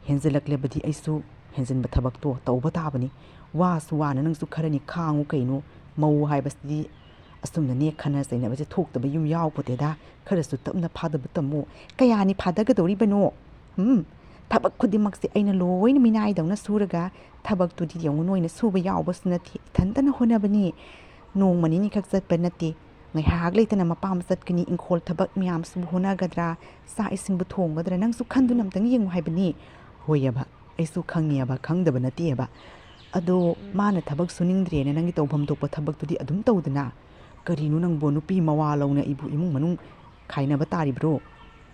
ꯍꯦꯟꯖꯜꯂꯛꯂꯕꯗꯤ ꯑꯩꯁꯨ ꯍꯦꯟꯖꯟꯕ ꯊꯕꯛꯇꯣ ꯇꯧꯕ ꯇꯥꯕꯅꯤ꯫ ꯋꯥꯁꯨ ꯋꯥꯅ ꯅꯪꯁꯨ ꯈꯔꯅꯤ ꯈꯥꯡꯉꯨ ꯀꯩꯅꯣ꯫ ꯃꯧ ꯍꯥꯏꯕꯁꯤꯗꯤ ꯑꯁꯨꯝꯅꯅꯦ ꯈꯟꯅ ꯆꯩꯅꯕꯁꯦ ꯊꯣꯛꯇꯕ ꯌꯨꯝ ꯌꯥꯎꯄꯣꯠꯇꯦꯗ꯫ ꯈꯔꯁꯨ ꯇꯞꯅ ꯐꯥꯗꯕ ꯇꯝꯃꯨ꯫ ꯀꯌꯥꯅꯤ ꯐꯥꯗꯒꯗꯧꯔꯤꯕꯅꯣ? ꯎꯝ, ꯊꯕꯛ ꯈꯨꯗꯤꯡꯃꯛꯁꯦ ꯑꯩꯅ ꯂꯣꯏꯅ ꯃꯤꯅꯥꯏꯗꯧꯅ ꯁꯨꯔꯒ, ꯊꯕꯛꯇꯨꯗꯤ ꯌꯦꯡꯉꯨ, ꯅꯣꯏꯅ ꯁꯨꯕ ꯌꯥꯎꯕꯁꯨ ꯅꯠꯇꯦ, ꯏꯊꯟꯇꯅ ꯍꯣꯠꯅꯕꯅꯤ꯫ ꯅꯣꯡꯃ ꯅꯤꯅꯤ ꯈꯛ ꯆꯠꯄ ꯅꯠꯇꯦ, ꯉꯥꯏꯍꯥꯛ ꯂꯩꯇꯅ ꯃꯄꯥꯝ ꯆꯠꯀꯅꯤ, ꯏꯪꯈꯣꯜ ꯊꯕꯛ ꯃꯌꯥꯝꯁꯤꯕꯨ ꯍꯣꯠꯅꯒꯗ꯭ꯔꯥ, ꯆꯥꯛ ꯏꯁꯤꯡꯕꯨ ꯊꯣꯡꯒꯗ꯭ꯔꯥ, ꯅꯪꯁꯨ ꯈꯟꯗꯨꯅ ꯑꯝꯇꯪ ꯌꯦꯡꯉꯨ ꯍꯥꯏꯕꯅꯤ꯫ ꯍꯣꯏꯑꯕ, ꯑꯩꯁꯨ ꯈꯪꯉꯦꯕ, ꯈꯪꯗꯕ ꯅꯠꯇꯦꯕ꯫ ꯑꯗꯣ ꯃꯥꯅ ꯊꯕꯛ ꯁꯨꯅꯤꯡꯗ꯭ꯔꯦꯅ ꯅꯪꯒꯤ ꯇꯧꯐꯝ ꯊꯣꯛꯄ ꯊꯕꯛꯇꯨꯗꯤ ꯑꯗꯨꯝ ꯇꯧꯗꯅ꯫ ꯀꯔꯤꯅꯣ ꯅꯪꯕꯣ, ꯅꯨꯄꯤ ꯃꯋꯥ ꯂꯧꯅ ꯑꯩꯕꯨ ꯏꯃꯨꯡ ꯃꯅꯨꯡ ꯈꯥꯏꯅꯕ ꯇꯥꯔꯤꯕ꯭ꯔꯣ?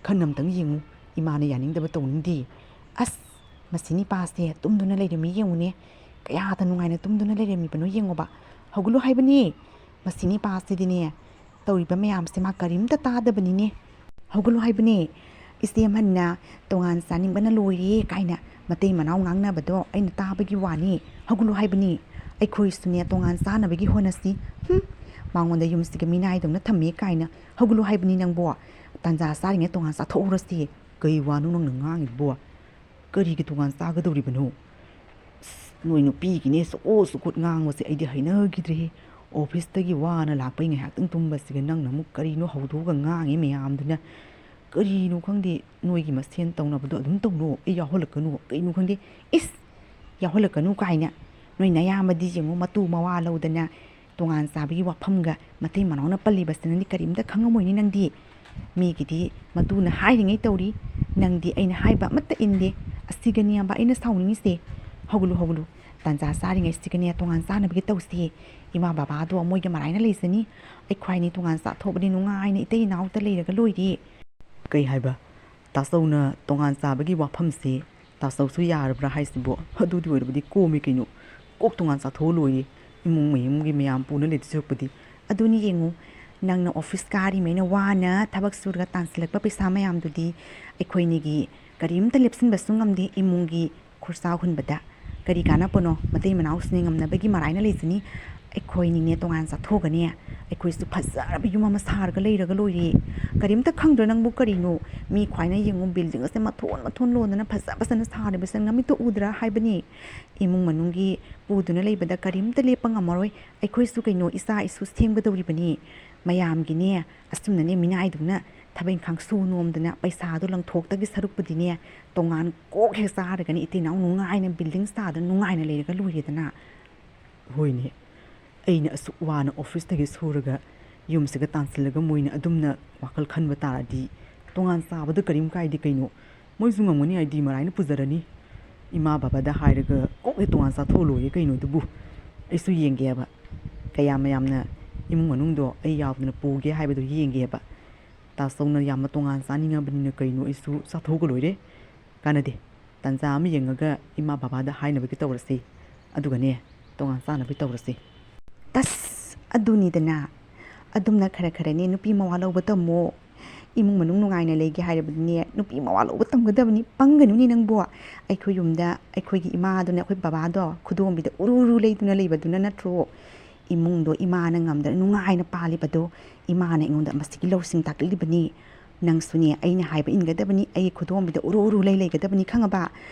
ꯈꯟꯅ ꯑꯝꯇꯪ ꯌꯦꯡꯉꯨ, ꯏꯃꯥꯅ ꯌꯥꯅꯤꯡꯗꯕ ꯇꯧꯅꯤꯡꯗꯦ꯫ ꯑꯁ, ꯃꯁꯤ ꯅꯤꯄꯥꯁꯦ ꯇꯨꯝꯗꯨꯅ ꯂꯩꯔꯝꯃꯤ ꯌꯦꯡꯉꯨꯅꯦ꯫ ꯀꯌꯥꯗ ꯅꯨꯡꯉꯥꯏꯅ ꯇꯨꯝꯗꯨꯅ ꯂꯩꯔꯝꯃꯤꯕꯅꯣ ꯌꯦꯡꯉꯣꯕ꯫ ꯍꯧꯒꯠꯂꯨ ꯍꯥꯏꯕꯅꯤ꯫ ꯃꯁꯤ ꯅꯤꯄꯥꯁꯤꯗꯤꯅꯦ, ꯇꯧꯔꯤꯕ ꯃꯌꯥꯝꯁꯦ ꯃꯥ ꯀꯔꯤꯝꯇ ꯇꯥꯗꯕꯅꯤꯅꯦ꯫ ꯍꯧꯒꯠꯂꯨ ꯍꯥꯏꯕꯅꯤ꯫ ꯏꯆꯦ ꯑꯃꯅ ꯇꯣꯉꯥꯟ ꯆꯥꯅꯤꯡꯕꯅ ꯂꯣꯏꯔꯦ ꯀꯥꯏꯅ ꯃꯇꯩ ꯃꯅꯥꯎ ꯉꯥꯡꯅꯕꯗꯣ ꯑꯩꯅ ꯇꯥꯕꯒꯤ ꯋꯥꯅꯤ꯫ ꯍꯧꯒꯠꯂꯨ ꯍꯥꯏꯕꯅꯤ꯫ ꯑꯩꯈꯣꯏꯁꯨꯅꯦ ꯇꯣꯉꯥꯟ ꯆꯥꯅꯕꯒꯤ ꯍꯣꯠꯅꯁꯤ꯫ ꯍꯨꯝ, ꯃꯉꯣꯟꯗ ꯌꯨꯝꯁꯤꯒ ꯃꯤꯅꯥꯏꯗꯧꯅ ꯊꯝꯃꯦ ꯀꯥꯏꯅ꯫ ꯍꯧꯒꯠꯂꯨ ꯍꯥꯏꯕꯅꯤ ꯅꯪꯕꯣ꯫ ꯇꯥꯟꯖꯥ ꯆꯥꯔꯤꯉꯩ ꯇꯣꯉꯥꯟ ꯆꯥꯊꯣꯛꯍꯧꯔꯁꯤ꯫ ꯀꯩ ꯋꯥꯅꯣ ꯅꯪꯅ ꯉꯥꯡꯉꯤꯗꯨꯕꯣ? ꯀꯔꯤꯒꯤ ꯇꯣꯉꯥꯟ ꯆꯥꯒꯗꯧꯔꯤꯕꯅꯣ? ꯑꯁ, ꯅꯣꯏ ꯅꯨꯄꯤꯒꯤꯅꯦ ꯆꯀꯣꯠ ꯆꯀꯣꯠ ꯉꯥꯡꯕꯁꯦ ꯑꯩꯗꯤ ꯍꯩꯅꯈꯤꯗ꯭ꯔꯦꯍꯦ꯫ ꯑꯣꯐꯤꯁꯇꯒꯤ ꯋꯥꯅ ꯂꯥꯛꯄꯩ ꯉꯥꯏꯍꯥꯛꯇꯪ ꯇꯨꯝꯕꯁꯤꯒ ꯅꯪꯅ ꯑꯃꯨꯛ ꯀꯔꯤꯅꯣ ꯍꯧꯗꯣꯛꯑꯒ ꯉꯥꯡꯉꯤ ꯃꯌꯥꯝꯗꯨꯅ꯫ ꯀꯔꯤꯅꯣ ꯈꯪꯗꯦ, ꯅꯣꯏꯒꯤ ꯃꯁꯦꯟ ꯇꯧꯅꯕꯗꯣ ꯑꯗꯨꯝ ꯇꯧꯅꯣ, ꯑꯩ ꯌꯥꯎꯍꯜꯂꯛꯀꯅꯨ꯫ ꯀꯩꯅꯣ ꯈꯪꯗꯦ, ꯏꯁ! ꯌꯥꯎꯍꯜꯂꯛꯀꯅꯨ ꯀꯥꯏꯅ꯫ ꯅꯣꯏ ꯅꯌꯥꯝꯕꯗꯤ ꯌꯦꯡꯉꯨ, ꯃꯇꯨ ꯃꯋꯥ ꯂꯧꯗꯅ ꯇꯣꯉꯥꯟ ꯆꯥꯕꯒꯤ ꯋꯥꯐꯝꯒ ꯃꯇꯩ ꯃꯅꯥꯎꯅ ꯄꯜꯂꯤꯕꯁꯤ ꯅꯪꯗꯤ ꯀꯔꯤꯝꯇ ꯈꯪꯉꯝꯃꯣꯏꯅꯦ ꯅꯪꯗꯤ꯫ ꯃꯤꯒꯤꯗꯤ ꯃꯇꯨꯅ ꯍꯥꯏꯔꯤꯉꯩ ꯇꯧꯔꯤ, ꯅꯪꯗꯤ ꯑꯩꯅ ꯍꯥꯏꯕ ꯑꯃꯠꯇ ꯏꯟꯗꯦ꯫ ꯑꯁꯤꯒꯅꯦꯕ ꯑꯩꯅ ꯁꯥꯎꯅꯤꯡꯉꯤꯁꯦ꯫ ꯍꯧꯒꯠꯂꯨ, ꯍꯧꯒꯠꯂꯨ, ꯇꯥꯟꯖꯥ ꯆꯥꯔꯤꯉꯩꯁꯤꯒꯅꯦ ꯇꯣꯉꯥꯟ ꯆꯥꯅꯕꯒꯤ ꯇꯧꯁꯤ꯫ ꯏꯃꯥ ꯕꯕꯥꯗꯣ ꯃꯣꯏꯒ ꯃꯔꯥꯏꯅ ꯂꯩꯖꯅꯤ, ꯑꯩꯈꯣꯏꯅꯤ ꯇꯣꯉꯥꯟ ꯆꯥꯊꯣꯛꯑꯕꯗꯤ ꯅꯨꯡꯉꯥꯏꯅ ꯏꯇꯩ ꯏꯅꯥꯎꯇ ꯂꯩꯔꯒ ꯂꯣꯏꯔꯦ꯫ ꯀꯩ ꯍꯥꯏꯕ? ꯇꯥꯆꯧꯅ ꯇꯣꯉꯥꯟ ꯆꯥꯕꯒꯤ ꯋꯥꯐꯝꯁꯤ ꯇꯥꯆꯧꯁꯨ ꯌꯥꯔꯕ꯭ꯔꯥ ꯍꯥꯏꯁꯤꯕꯣ? ꯑꯗꯨꯗꯤ ꯑꯣꯏꯔꯕꯗꯤ ꯀꯣꯝꯃꯤ ꯀꯩꯅꯣ꯫ ꯀꯣꯛ ꯇꯣꯉꯥꯟ ꯆꯥꯊꯣꯛꯑ ꯂꯣꯏꯔꯦ, ꯏꯃꯨꯡ ꯃꯅꯨꯡꯒꯤ ꯃꯌꯥꯝ ꯄꯨꯅ ꯂꯩꯗꯣꯏ ꯁꯔꯨꯛꯄꯨꯗꯤ꯫ ꯑꯗꯨꯅꯤ ꯌꯦꯡꯉꯨ, ꯅꯪꯅ ꯑꯣꯐꯤꯁ ꯀꯥꯔꯤꯃꯩꯅ ꯋꯥꯅ ꯊꯕꯛ ꯁꯨꯔꯒ ꯇꯥꯟꯁꯤꯜꯂꯛꯄ ꯄꯩꯁꯥ ꯃꯌꯥꯝꯗꯨꯗꯤ ꯑꯩꯈꯣꯏꯅꯤꯒꯤ ꯀꯔꯤꯝꯇ ꯂꯦꯞꯁꯤꯟꯕꯁꯨ ꯉꯝꯗꯦ꯫ ꯏꯃꯨꯡꯒꯤ ꯈꯣꯔꯁꯥ ꯍꯨꯟꯕꯗ ꯀꯔꯤ ꯀꯥꯟꯅꯄꯣꯠꯅꯣ? ꯃꯇꯩ ꯃꯅꯥꯎꯁꯤꯅ ꯉꯝꯅꯕꯒꯤ ꯃꯔꯥꯏꯅ ꯂꯩꯖꯅꯤ꯫ ꯑꯩꯈꯣꯏꯅꯤꯅꯦ ꯇꯣꯉꯥꯟ ꯆꯥꯊꯣꯛꯑꯒꯅꯦ, ꯑꯩꯈꯣꯏꯁꯨ ꯐꯖꯔꯕ ꯌꯨꯝ ꯑꯃ ꯁꯥꯔꯒ ꯂꯩꯔꯒ ꯂꯣꯏꯔꯦ꯫ ꯀꯔꯤꯝꯇ ꯈꯪꯗ꯭ꯔꯣ ꯅꯪꯕꯨ? ꯀꯔꯤꯅꯣ? ꯃꯤ ꯈ꯭ꯋꯥꯏꯅ ꯌꯦꯡꯉꯨ, ꯕꯤꯜꯗꯤꯡ ꯑꯁꯦ ꯃꯊꯣꯟ ꯃꯊꯣꯟ ꯂꯣꯟꯗꯅ ꯐꯖ ꯐꯖꯅ ꯁꯥꯔꯤꯕꯁꯦ ꯅꯪ ꯅꯃꯤꯠꯇ ꯎꯗ꯭ꯔꯥ ꯍꯥꯏꯕꯅꯤ? ꯏꯃꯨꯡ ꯃꯅꯨꯡꯒꯤ ꯄꯨꯗꯨꯅ ꯂꯩꯕꯗ ꯀꯔꯤꯝꯇ ꯂꯦꯞꯄ ꯉꯝꯃꯔꯣꯏ꯫ ꯑꯩꯈꯣꯏꯁꯨ ꯀꯩꯅꯣ, ꯏꯆꯥ ꯏꯁꯨ ꯁꯦꯝꯒꯗꯧꯔꯤꯕꯅꯤ꯫ ꯃꯌꯥꯝꯒꯤꯅꯦ, ꯑꯁꯨꯝꯅꯅꯦ ꯃꯤꯅꯥꯏꯗꯧꯅ ꯊꯕꯛ ꯏꯪꯈꯥꯡ ꯁꯨ ꯅꯣꯝꯗꯅ ꯄꯩꯁꯥꯗꯣ ꯂꯪꯊꯣꯛꯇꯒꯤ ꯁꯔꯨꯛꯄꯨꯗꯤꯅꯦ, ꯇꯣꯉꯥꯟ ꯀꯣꯛ ꯍꯦꯛ ꯆꯥꯔꯒꯅꯦ ꯏꯇꯩ ꯏꯅꯥꯎ ꯅꯨꯡꯉꯥꯏꯅ ꯕꯤꯜꯗꯤꯡ ꯁꯥꯗꯅ ꯅꯨꯡꯉꯥꯏꯅ ꯂꯩꯔꯒ ꯂꯣꯏꯔꯦꯗꯅ꯫ ꯍꯣꯏꯅꯦ, ꯑꯩꯅ ꯑꯁꯨꯛ ꯋꯥꯅ ꯑꯣꯐꯤꯁꯇꯒꯤ ꯁꯨꯔꯒ ꯌꯨꯝꯁꯤꯒ ꯇꯥꯟꯁꯤꯜꯂꯒ ꯃꯣꯏꯅ ꯑꯗꯨꯝꯅ ꯋꯥꯈꯜ ꯈꯟꯕ ꯇꯥꯔꯗꯤ ꯇꯣꯉꯥꯟ ꯆꯥꯕꯗ ꯀꯔꯤꯝ ꯀꯥꯏꯗꯦ ꯀꯩꯅꯣ꯫ ꯃꯣꯏꯁꯨ ꯉꯝꯒꯅꯤ ꯍꯥꯏꯗꯤ ꯃꯔꯥꯏꯅ ꯄꯨꯖꯔꯅꯤ꯫ ꯏꯃꯥ ꯕꯕꯥꯗ ꯍꯥꯏꯔꯒ ꯀꯣꯛ ꯍꯦꯛ ꯇꯣꯉꯥꯟ ꯆꯥꯊꯣꯛꯑ ꯂꯣꯏꯔꯦ ꯀꯩꯅꯣ ꯑꯗꯨꯕꯨ꯫ ꯑꯩꯁꯨ ꯌꯦꯡꯒꯦꯕ, ꯀꯌꯥꯝ ꯌꯥꯝꯅ ꯏꯃꯨꯡ ꯃꯅꯨꯡꯗꯣ ꯑꯩ ꯌꯥꯎꯗꯅ ꯄꯨꯒꯦ ꯍꯥꯏꯕꯗꯣ ꯌꯦꯡꯒꯦꯕ꯫ ꯇꯥꯆꯧꯅ ꯌꯥꯝꯅ ꯇꯣꯉꯥꯟ ꯆꯥꯅꯤꯡꯉꯕꯅꯤꯅ ꯀꯩꯅꯣ ꯑꯩꯁꯨ ꯆꯥꯊꯣꯛꯑꯒ ꯂꯣꯏꯔꯦ꯫ ꯀꯥꯟꯅꯗꯦ, ꯇꯥꯟꯖꯥ ꯑꯃ ꯌꯦꯡꯉꯒ ꯏꯃꯥ ꯕꯕꯥꯗ ꯍꯥꯏꯅꯕꯒꯤ ꯇꯧꯔꯁꯤ, ꯑꯗꯨꯒꯅꯦ ꯇꯣꯉꯥꯟ ꯆꯥꯅꯕꯒꯤ ꯇꯧꯔꯁꯤ꯫ ꯇꯁ! ꯑꯗꯨꯅꯤꯗꯅ꯫ ꯑꯗꯨꯝꯅ ꯈꯔ ꯈꯔꯅꯦ ꯅꯨꯄꯤ ꯃꯋꯥ ꯂꯧꯕ ꯇꯝꯃꯣ꯫ ꯏꯃꯨꯡ ꯃꯅꯨꯡ ꯅꯨꯡꯉꯥꯏꯅ ꯂꯩꯒꯦ ꯍꯥꯏꯔꯕꯗꯤꯅꯦ ꯅꯨꯄꯤ ꯃꯋꯥ ꯂꯧꯕ ꯇꯝꯒꯗꯕꯅꯤ꯫ ꯄꯪꯒꯅꯨꯅꯦ ꯅꯪꯕꯨ꯫ ꯑꯩꯈꯣꯏ ꯌꯨꯝꯗ ꯑꯩꯈꯣꯏꯒꯤ ꯏꯃꯥꯗꯨꯅ ꯑꯩꯈꯣꯏ ꯕꯕꯥꯗꯣ ꯈꯨꯗꯣꯝꯕꯤꯗ ꯎꯔꯨ ꯎꯔꯨ ꯂꯩꯗꯨꯅ ꯂꯩꯕꯗꯨꯅ ꯅꯠꯇ꯭ꯔꯣ ꯏꯃꯨꯡꯗꯣ ꯏꯃꯥꯅ ꯉꯝꯗꯅ ꯅꯨꯡꯉꯥꯏꯅ ꯄꯥꯜꯂꯤꯕꯗꯣ? ꯏꯃꯥꯅ ꯑꯩꯉꯣꯟꯗ ꯃꯁꯤꯒꯤ ꯂꯧꯁꯤꯡ ꯇꯥꯛꯂꯛꯂꯤꯕꯅꯤ꯫ ꯅꯪꯁꯨꯅꯦ ꯑꯩꯅ ꯍꯥꯏꯕ ꯏꯟꯒꯗꯕꯅꯤ, ꯑꯩꯒꯤ ꯈꯨꯗꯣꯝꯕꯤꯗ ꯎꯔꯨ ꯎꯔꯨ ꯂꯩ ꯂꯩꯒꯗꯕꯅꯤ, ꯈꯪꯉꯕ?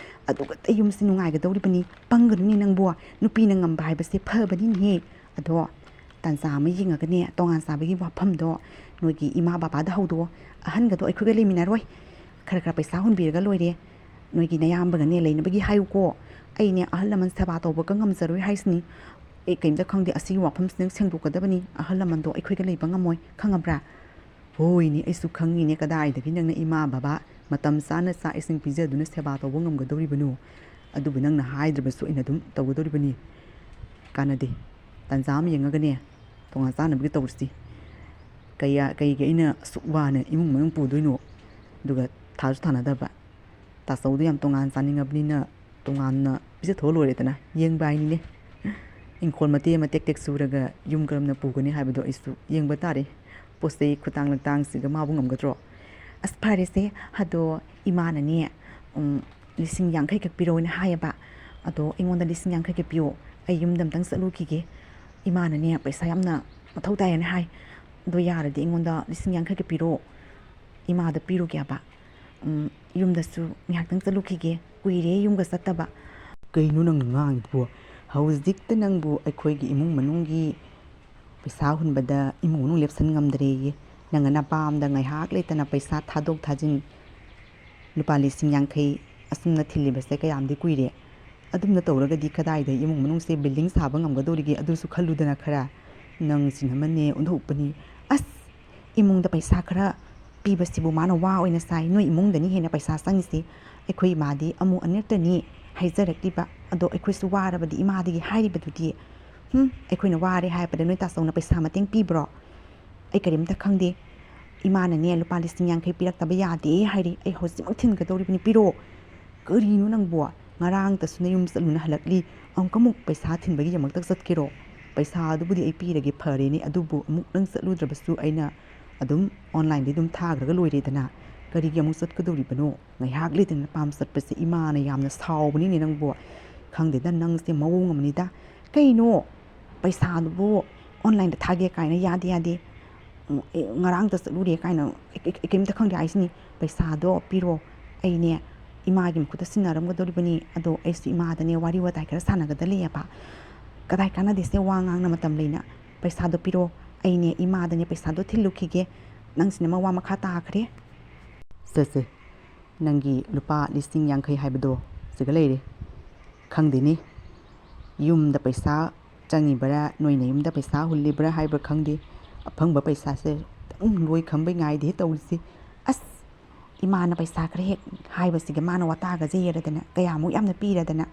ꯑꯗꯨꯒ ꯑꯩ ꯌꯨꯝꯁꯤ ꯅꯨꯡꯉꯥꯏꯒꯗꯧꯔꯤꯕꯅꯤ꯫ ꯄꯪꯒꯅꯨꯅꯦ ꯅꯪꯕꯨ꯫ ꯅꯨꯄꯤꯅ ꯉꯝꯕ ꯍꯥꯏꯕꯁꯦ ꯐꯕꯅꯤꯅꯦꯍꯦ꯫ ꯑꯗꯣ ꯇꯥꯟꯖꯥ ꯑꯃ ꯌꯦꯡꯉꯒꯅꯦ ꯇꯣꯉꯥꯟ ꯆꯥꯕꯒꯤ ꯋꯥꯐꯝꯗꯣ ꯅꯣꯏꯒꯤ ꯏꯃꯥ ꯕꯕꯥꯗ ꯍꯧꯗꯣꯛꯑꯣ꯫ ꯑꯍꯟꯒꯗꯣ ꯑꯩꯈꯣꯏꯒ ꯂꯩꯃꯤꯟꯅꯔꯣꯏ꯫ ꯈꯔ ꯈꯔ ꯄꯩꯁꯥ ꯍꯨꯟꯕꯤꯔꯒ ꯂꯣꯏꯔꯦ꯫ ꯅꯣꯏꯒꯤ ꯅꯌꯥꯝꯕꯒꯅꯦ ꯂꯩꯅꯕꯒꯤ ꯍꯥꯏꯌꯨꯀꯣ꯫ ꯑꯩꯅꯦ ꯑꯍꯜ ꯂꯃꯟ ꯁꯦꯕꯥ ꯇꯧꯕꯒ ꯉꯝꯖꯔꯣꯏ ꯍꯥꯏꯁꯤꯅꯤ꯫ ꯑꯩ ꯀꯩꯝꯇ ꯈꯪꯗꯦ꯫ ꯑꯁꯤꯒꯤ ꯋꯥꯐꯝꯁꯤ ꯅꯪ ꯁꯦꯡꯗꯣꯛꯀꯗꯕꯅꯤ꯫ ꯑꯍꯜ ꯂꯃꯟꯗꯣ ꯑꯩꯈꯣꯏꯒ ꯂꯩꯕ ꯉꯝꯃꯣꯏ, ꯈꯪꯉꯕ꯭ꯔꯥ? ꯍꯣꯏꯅꯦ, ꯑꯩꯁꯨ ꯈꯪꯉꯤꯅꯦ, ꯀꯗꯥꯏꯗꯒꯤ ꯅꯪꯅ ꯏꯃꯥ ꯕꯕꯥ ꯃꯇꯝ ꯆꯥꯅ ꯆꯥꯛ ꯏꯁꯤꯡ ꯄꯤꯖꯗꯨꯅ ꯁꯦꯕꯥ ꯇꯧꯕ ꯉꯝꯒꯗꯧꯔꯤꯕꯅꯣ? ꯑꯗꯨꯕꯨ ꯅꯪꯅ ꯍꯥꯏꯗ꯭ꯔꯕꯁꯨ ꯑꯩꯅ ꯑꯗꯨꯝ ꯇꯧꯒꯗꯧꯔꯤꯕꯅꯤ꯫ ꯀꯥꯟꯅꯗꯦ, ꯇꯥꯟꯖꯥ ꯑꯃ ꯌꯦꯡꯉꯒꯅꯦ ꯇꯣꯉꯥꯟ ꯆꯥꯅꯕꯒꯤ ꯇꯧꯔꯁꯤ꯫ ꯀꯌꯥ, ꯀꯩꯒꯤ ꯑꯩꯅ ꯑꯁꯨꯛ ꯋꯥꯅ ꯏꯃꯨꯡ ꯃꯅꯨꯡ ꯄꯨꯗꯣꯏꯅꯣ? ꯑꯗꯨꯒ ꯊꯥꯁꯨ ꯊꯥꯅꯗꯕ꯫ ꯇꯥꯆꯧꯗꯣ ꯌꯥꯝ ꯇꯣꯉꯥꯟ ꯆꯥꯅꯤꯡꯉꯕꯅꯤꯅ ꯇꯣꯉꯥꯟꯅ ꯄꯤꯖꯊꯣꯛꯑ ꯂꯣꯏꯔꯦꯗꯅ꯫ ꯌꯦꯡꯕ ꯍꯥꯏꯅꯤꯅꯦ꯫ ꯏꯪꯈꯣꯜ ꯃꯇꯦꯛ ꯑꯃ ꯇꯦꯛ ꯇꯦꯛ ꯁꯨꯔꯒ ꯌꯨꯝ ꯀꯔꯝꯅ ꯄꯨꯒꯅꯤ ꯍꯥꯏꯕꯗꯣ ꯑꯩꯁꯨ ꯌꯦꯡꯕ ꯇꯥꯔꯦ꯫ ꯄꯣꯠ ꯆꯩ ꯈꯨꯇꯥꯡ ꯂꯇꯥꯡꯁꯤꯒ ꯃꯥꯕꯨ ꯉꯝꯒꯗ꯭ꯔꯣ? ꯑꯁ, ꯐꯔꯦꯁꯦ, ꯑꯗꯣ ꯏꯃꯥꯅꯅꯦ, ꯎꯝ, ꯂꯤꯁꯤꯡ ꯌꯥꯡꯈꯩ ꯈꯛ ꯄꯤꯔꯛꯑꯣꯅ ꯍꯥꯏꯌꯦꯕ꯫ ꯑꯗꯣ ꯑꯩꯉꯣꯟꯗ ꯂꯤꯁꯤꯡ ꯌꯥꯡꯈꯩ ꯈꯛ ꯄꯤꯌꯣ, ꯑꯩ ꯌꯨꯝꯗ ꯑꯝꯇꯪ ꯆꯠꯂꯨꯈꯤꯒꯦ꯫ ꯏꯃꯥꯅꯅꯦ ꯄꯩꯁꯥ ꯌꯥꯝꯅ ꯃꯊꯧ ꯇꯥꯏꯌꯦꯅ ꯍꯥꯏ꯫ ꯑꯗꯣ ꯌꯥꯔꯗꯤ ꯑꯩꯉꯣꯟꯗ ꯂꯤꯁꯤꯡ ꯌꯥꯡꯈꯩ ꯈꯛ ꯄꯤꯔꯛꯑꯣ, ꯏꯃꯥꯗ ꯄꯤꯔꯨꯒꯦ ꯍꯥꯏꯕ꯫ ꯎꯝ, ꯌꯨꯝꯗꯁꯨ ꯉꯥꯏꯍꯥꯛꯇꯪ ꯆꯠꯂꯨꯈꯤꯒꯦ, ꯀꯨꯏꯔꯦ ꯌꯨꯝꯒ ꯆꯠꯇꯕ꯫ ꯀꯩꯅꯣ ꯅꯪꯅ ꯉꯥꯡꯉꯤꯗꯨꯕꯣ? ꯍꯧꯖꯤꯛꯇ ꯅꯪꯕꯨ ꯑꯩꯈꯣꯏꯒꯤ ꯏꯃꯨꯡ ꯃꯅꯨꯡꯒꯤ ꯄꯩꯁꯥ ꯍꯨꯟꯕꯗ ꯏꯃꯨꯡ ꯃꯅꯨꯡ ꯂꯦꯞꯁꯟ ꯉꯝꯗ꯭ꯔꯦꯌꯦ꯫ ꯅꯪꯅ ꯅꯄꯥꯝꯗ ꯉꯥꯏꯍꯥꯛ ꯂꯩꯇꯅ ꯄꯩꯁꯥ ꯊꯥꯗꯣꯛ ꯊꯥꯖꯤꯟ ꯂꯨꯄꯥ ꯂꯤꯁꯤꯡ ꯌꯥꯡꯈꯩ ꯑꯁꯨꯝꯅ ꯊꯤꯜꯂꯤꯕꯁꯦ ꯀꯌꯥꯝꯗꯤ ꯀꯨꯏꯔꯦ꯫ ꯑꯗꯨꯝꯅ ꯇꯧꯔꯒꯗꯤ ꯀꯗꯥꯏꯗ ꯏꯃꯨꯡ ꯃꯅꯨꯡꯁꯦ building ꯁꯥꯕ ꯉꯝꯒꯗꯧꯔꯤꯒꯦ? ꯑꯗꯨꯁꯨ ꯈꯜꯂꯨꯗꯅ ꯈꯔ꯫ ꯅꯪꯁꯤꯅ ꯑꯃꯅꯦ ꯑꯣꯟꯊꯣꯛꯄꯅꯤ꯫ ꯑꯁ! ꯏꯃꯨꯡꯗ ꯄꯩꯁꯥ ꯈꯔ ꯄꯤꯕꯁꯤꯕꯨ ꯃꯥꯅ ꯋꯥ ꯑꯣꯏꯅ ꯁꯥꯏ꯫ ꯅꯣꯏ ꯏꯃꯨꯡꯗꯅꯤ ꯍꯦꯟꯅ ꯄꯩꯁꯥ ꯆꯪꯉꯤꯁꯤ꯫ ꯑꯩꯈꯣꯏ ꯏꯃꯥꯗꯤ ꯑꯃꯨꯛ ꯑꯅꯤꯔꯛꯇꯅꯤ ꯍꯥꯏꯖꯔꯛꯂꯤꯕ꯫ ꯑꯗꯣ ꯑꯩꯈꯣꯏꯁꯨ ꯋꯥꯔꯕꯗꯤ ꯏꯃꯥꯗꯒꯤ ꯍꯥꯏꯔꯤꯕꯗꯨꯗꯤ꯫ ꯍꯨꯝ, ꯑꯩꯈꯣꯏꯅ ꯋꯥꯔꯦ ꯍꯥꯏꯕꯗ ꯅꯣꯏ ꯇꯥꯆꯧꯅ ꯄꯩꯁꯥ ꯃꯇꯦꯡ ꯄꯤꯕ꯭ꯔꯣ? ꯑꯩ ꯀꯔꯤꯝꯇ ꯈꯪꯗꯦ꯫ ꯏꯃꯥꯅꯅꯦ ꯂꯨꯄꯥ ꯂꯤꯁꯤꯡ ꯌꯥꯡꯈꯩ ꯄꯤꯔꯛꯇꯕ ꯌꯥꯗꯦ ꯍꯥꯏꯔꯤ꯫ ꯑꯩ ꯍꯧꯖꯤꯛꯃꯛ ꯊꯤꯟꯒꯗꯧꯔꯤꯕꯅꯤ, ꯄꯤꯔꯛꯑꯣ꯫ ꯀꯔꯤꯅꯣ ꯅꯪꯕꯣ? ꯉꯔꯥꯡꯇꯁꯨ ꯅꯌꯨꯝ ꯆꯠꯂꯨꯅ ꯍꯜꯂꯛꯂꯤ, ꯑꯃꯨꯛꯀ ꯑꯃꯨꯛ ꯄꯩꯁꯥ ꯊꯤꯟꯕꯒꯤꯗꯃꯛꯇ ꯆꯠꯀꯦꯔꯣ? ꯄꯩꯁꯥꯗꯨꯕꯨꯗꯤ ꯑꯩ ꯄꯤꯔꯒꯦ ꯐꯔꯦꯅꯦ, ꯑꯗꯨꯕꯨ ꯑꯃꯨꯛ ꯅꯪ ꯆꯠꯂꯨꯗ꯭ꯔꯕꯁꯨ ꯑꯩꯅ ꯑꯗꯨꯝ online ꯗꯒꯤ ꯑꯗꯨꯝ ꯊꯥꯈ꯭ꯔꯒ ꯂꯣꯏꯔꯦꯗꯅ꯫ ꯀꯔꯤꯒꯤ ꯑꯃꯨꯛ ꯆꯠꯀꯗꯧꯔꯤꯕꯅꯣ? ꯉꯥꯏꯍꯥꯛ ꯂꯩꯇꯅ ꯄꯥꯝ ꯆꯠꯄꯁꯦ ꯏꯃꯥꯅ ꯌꯥꯝꯅ ꯁꯥꯎꯕꯅꯤꯅꯦ ꯅꯪꯕꯣ꯫ ꯈꯪꯗꯦꯗ, ꯅꯪꯁꯦ ꯃꯑꯣꯡ ꯑꯃꯅꯤꯗ꯫ ꯀꯩꯅꯣ? ꯄꯩꯁꯥꯗꯨꯕꯨ online ꯗ ꯊꯥꯒꯦ ꯀꯥꯏꯅ ꯌꯥꯗꯦ, ꯌꯥꯗꯦ꯫ ꯎꯝ, ꯑꯦ, ꯉꯔꯥꯡꯇ ꯆꯠꯂꯨꯔꯦ ꯀꯥꯏꯅ ꯑꯩ, ꯑꯩ, ꯑꯩ ꯀꯩꯝꯇ ꯈꯪꯗꯦ ꯍꯥꯏꯁꯤꯅꯤ꯫ ꯄꯩꯁꯥꯗꯣ ꯄꯤꯔꯣ, ꯑꯩꯅꯦ ꯏꯃꯥꯒꯤ ꯃꯈꯨꯠꯇ ꯁꯤꯟꯅꯔꯝꯒꯗꯧꯔꯤꯕꯅꯤ꯫ ꯑꯗꯣ ꯑꯩꯁꯨ ꯏꯃꯥꯗꯅꯦ ꯋꯥꯔꯤ ꯋꯥꯇꯥꯏ ꯈꯔ ꯁꯥꯟꯅꯒꯗ ꯂꯩꯌꯦꯕ꯫ ꯀꯗꯥꯏ ꯀꯥꯟꯅꯗꯦꯁꯦ ꯋꯥ ꯉꯥꯡꯅ ꯃꯇꯝ ꯂꯩꯅ꯫ ꯄꯩꯁꯥꯗꯣ ꯄꯤꯔꯣ, ꯑꯩꯅꯦ ꯏꯃꯥꯗꯅꯦ ꯄꯩꯁꯥꯗꯣ ꯊꯤꯜꯂꯨꯈꯤꯒꯦ꯫ ꯅꯪꯁꯤꯅ ꯃꯋꯥ ꯃꯈꯥ ꯇꯥꯈ꯭ꯔꯦ꯫ ꯁꯦ, ꯁꯦ, ꯅꯪꯒꯤ ꯂꯨꯄꯥ ꯂꯤꯁꯤꯡ ꯌꯥꯡꯈꯩ ꯍꯥꯏꯕꯗꯣ ꯁꯤꯒ ꯂꯩꯔꯦ꯫ ꯈꯪꯗꯦꯅꯦ, ꯌꯨꯝꯗ ꯄꯩꯁꯥ ꯆꯪꯉꯤꯕꯔꯥ, ꯅꯣꯏꯅ ꯌꯨꯝꯗ ꯄꯩꯁꯥ ꯍꯨꯜꯂꯤꯕ꯭ꯔꯥ ꯍꯥꯏꯕ꯭ꯔꯥ ꯈꯪꯗꯦ꯫ ꯑꯐꯪꯕ ꯄꯩꯁꯥꯁꯦ ꯈꯤꯇꯪ ꯂꯣꯏ ꯈꯝꯕꯩ ꯉꯥꯏꯗꯦ ꯇꯧꯔꯤꯁꯦ꯫ ꯑꯁ, ꯏꯃꯥꯅ ꯄꯩꯁꯥ ꯈꯔ ꯍꯦꯛ ꯍꯥꯏꯕꯁꯤꯒ ꯃꯥꯅ ꯋꯥꯇꯥꯒꯁꯦ ꯌꯦꯔꯗꯅ ꯀꯌꯥꯃꯨꯛ ꯌꯥꯝꯅ ꯄꯤꯔꯗꯅ꯫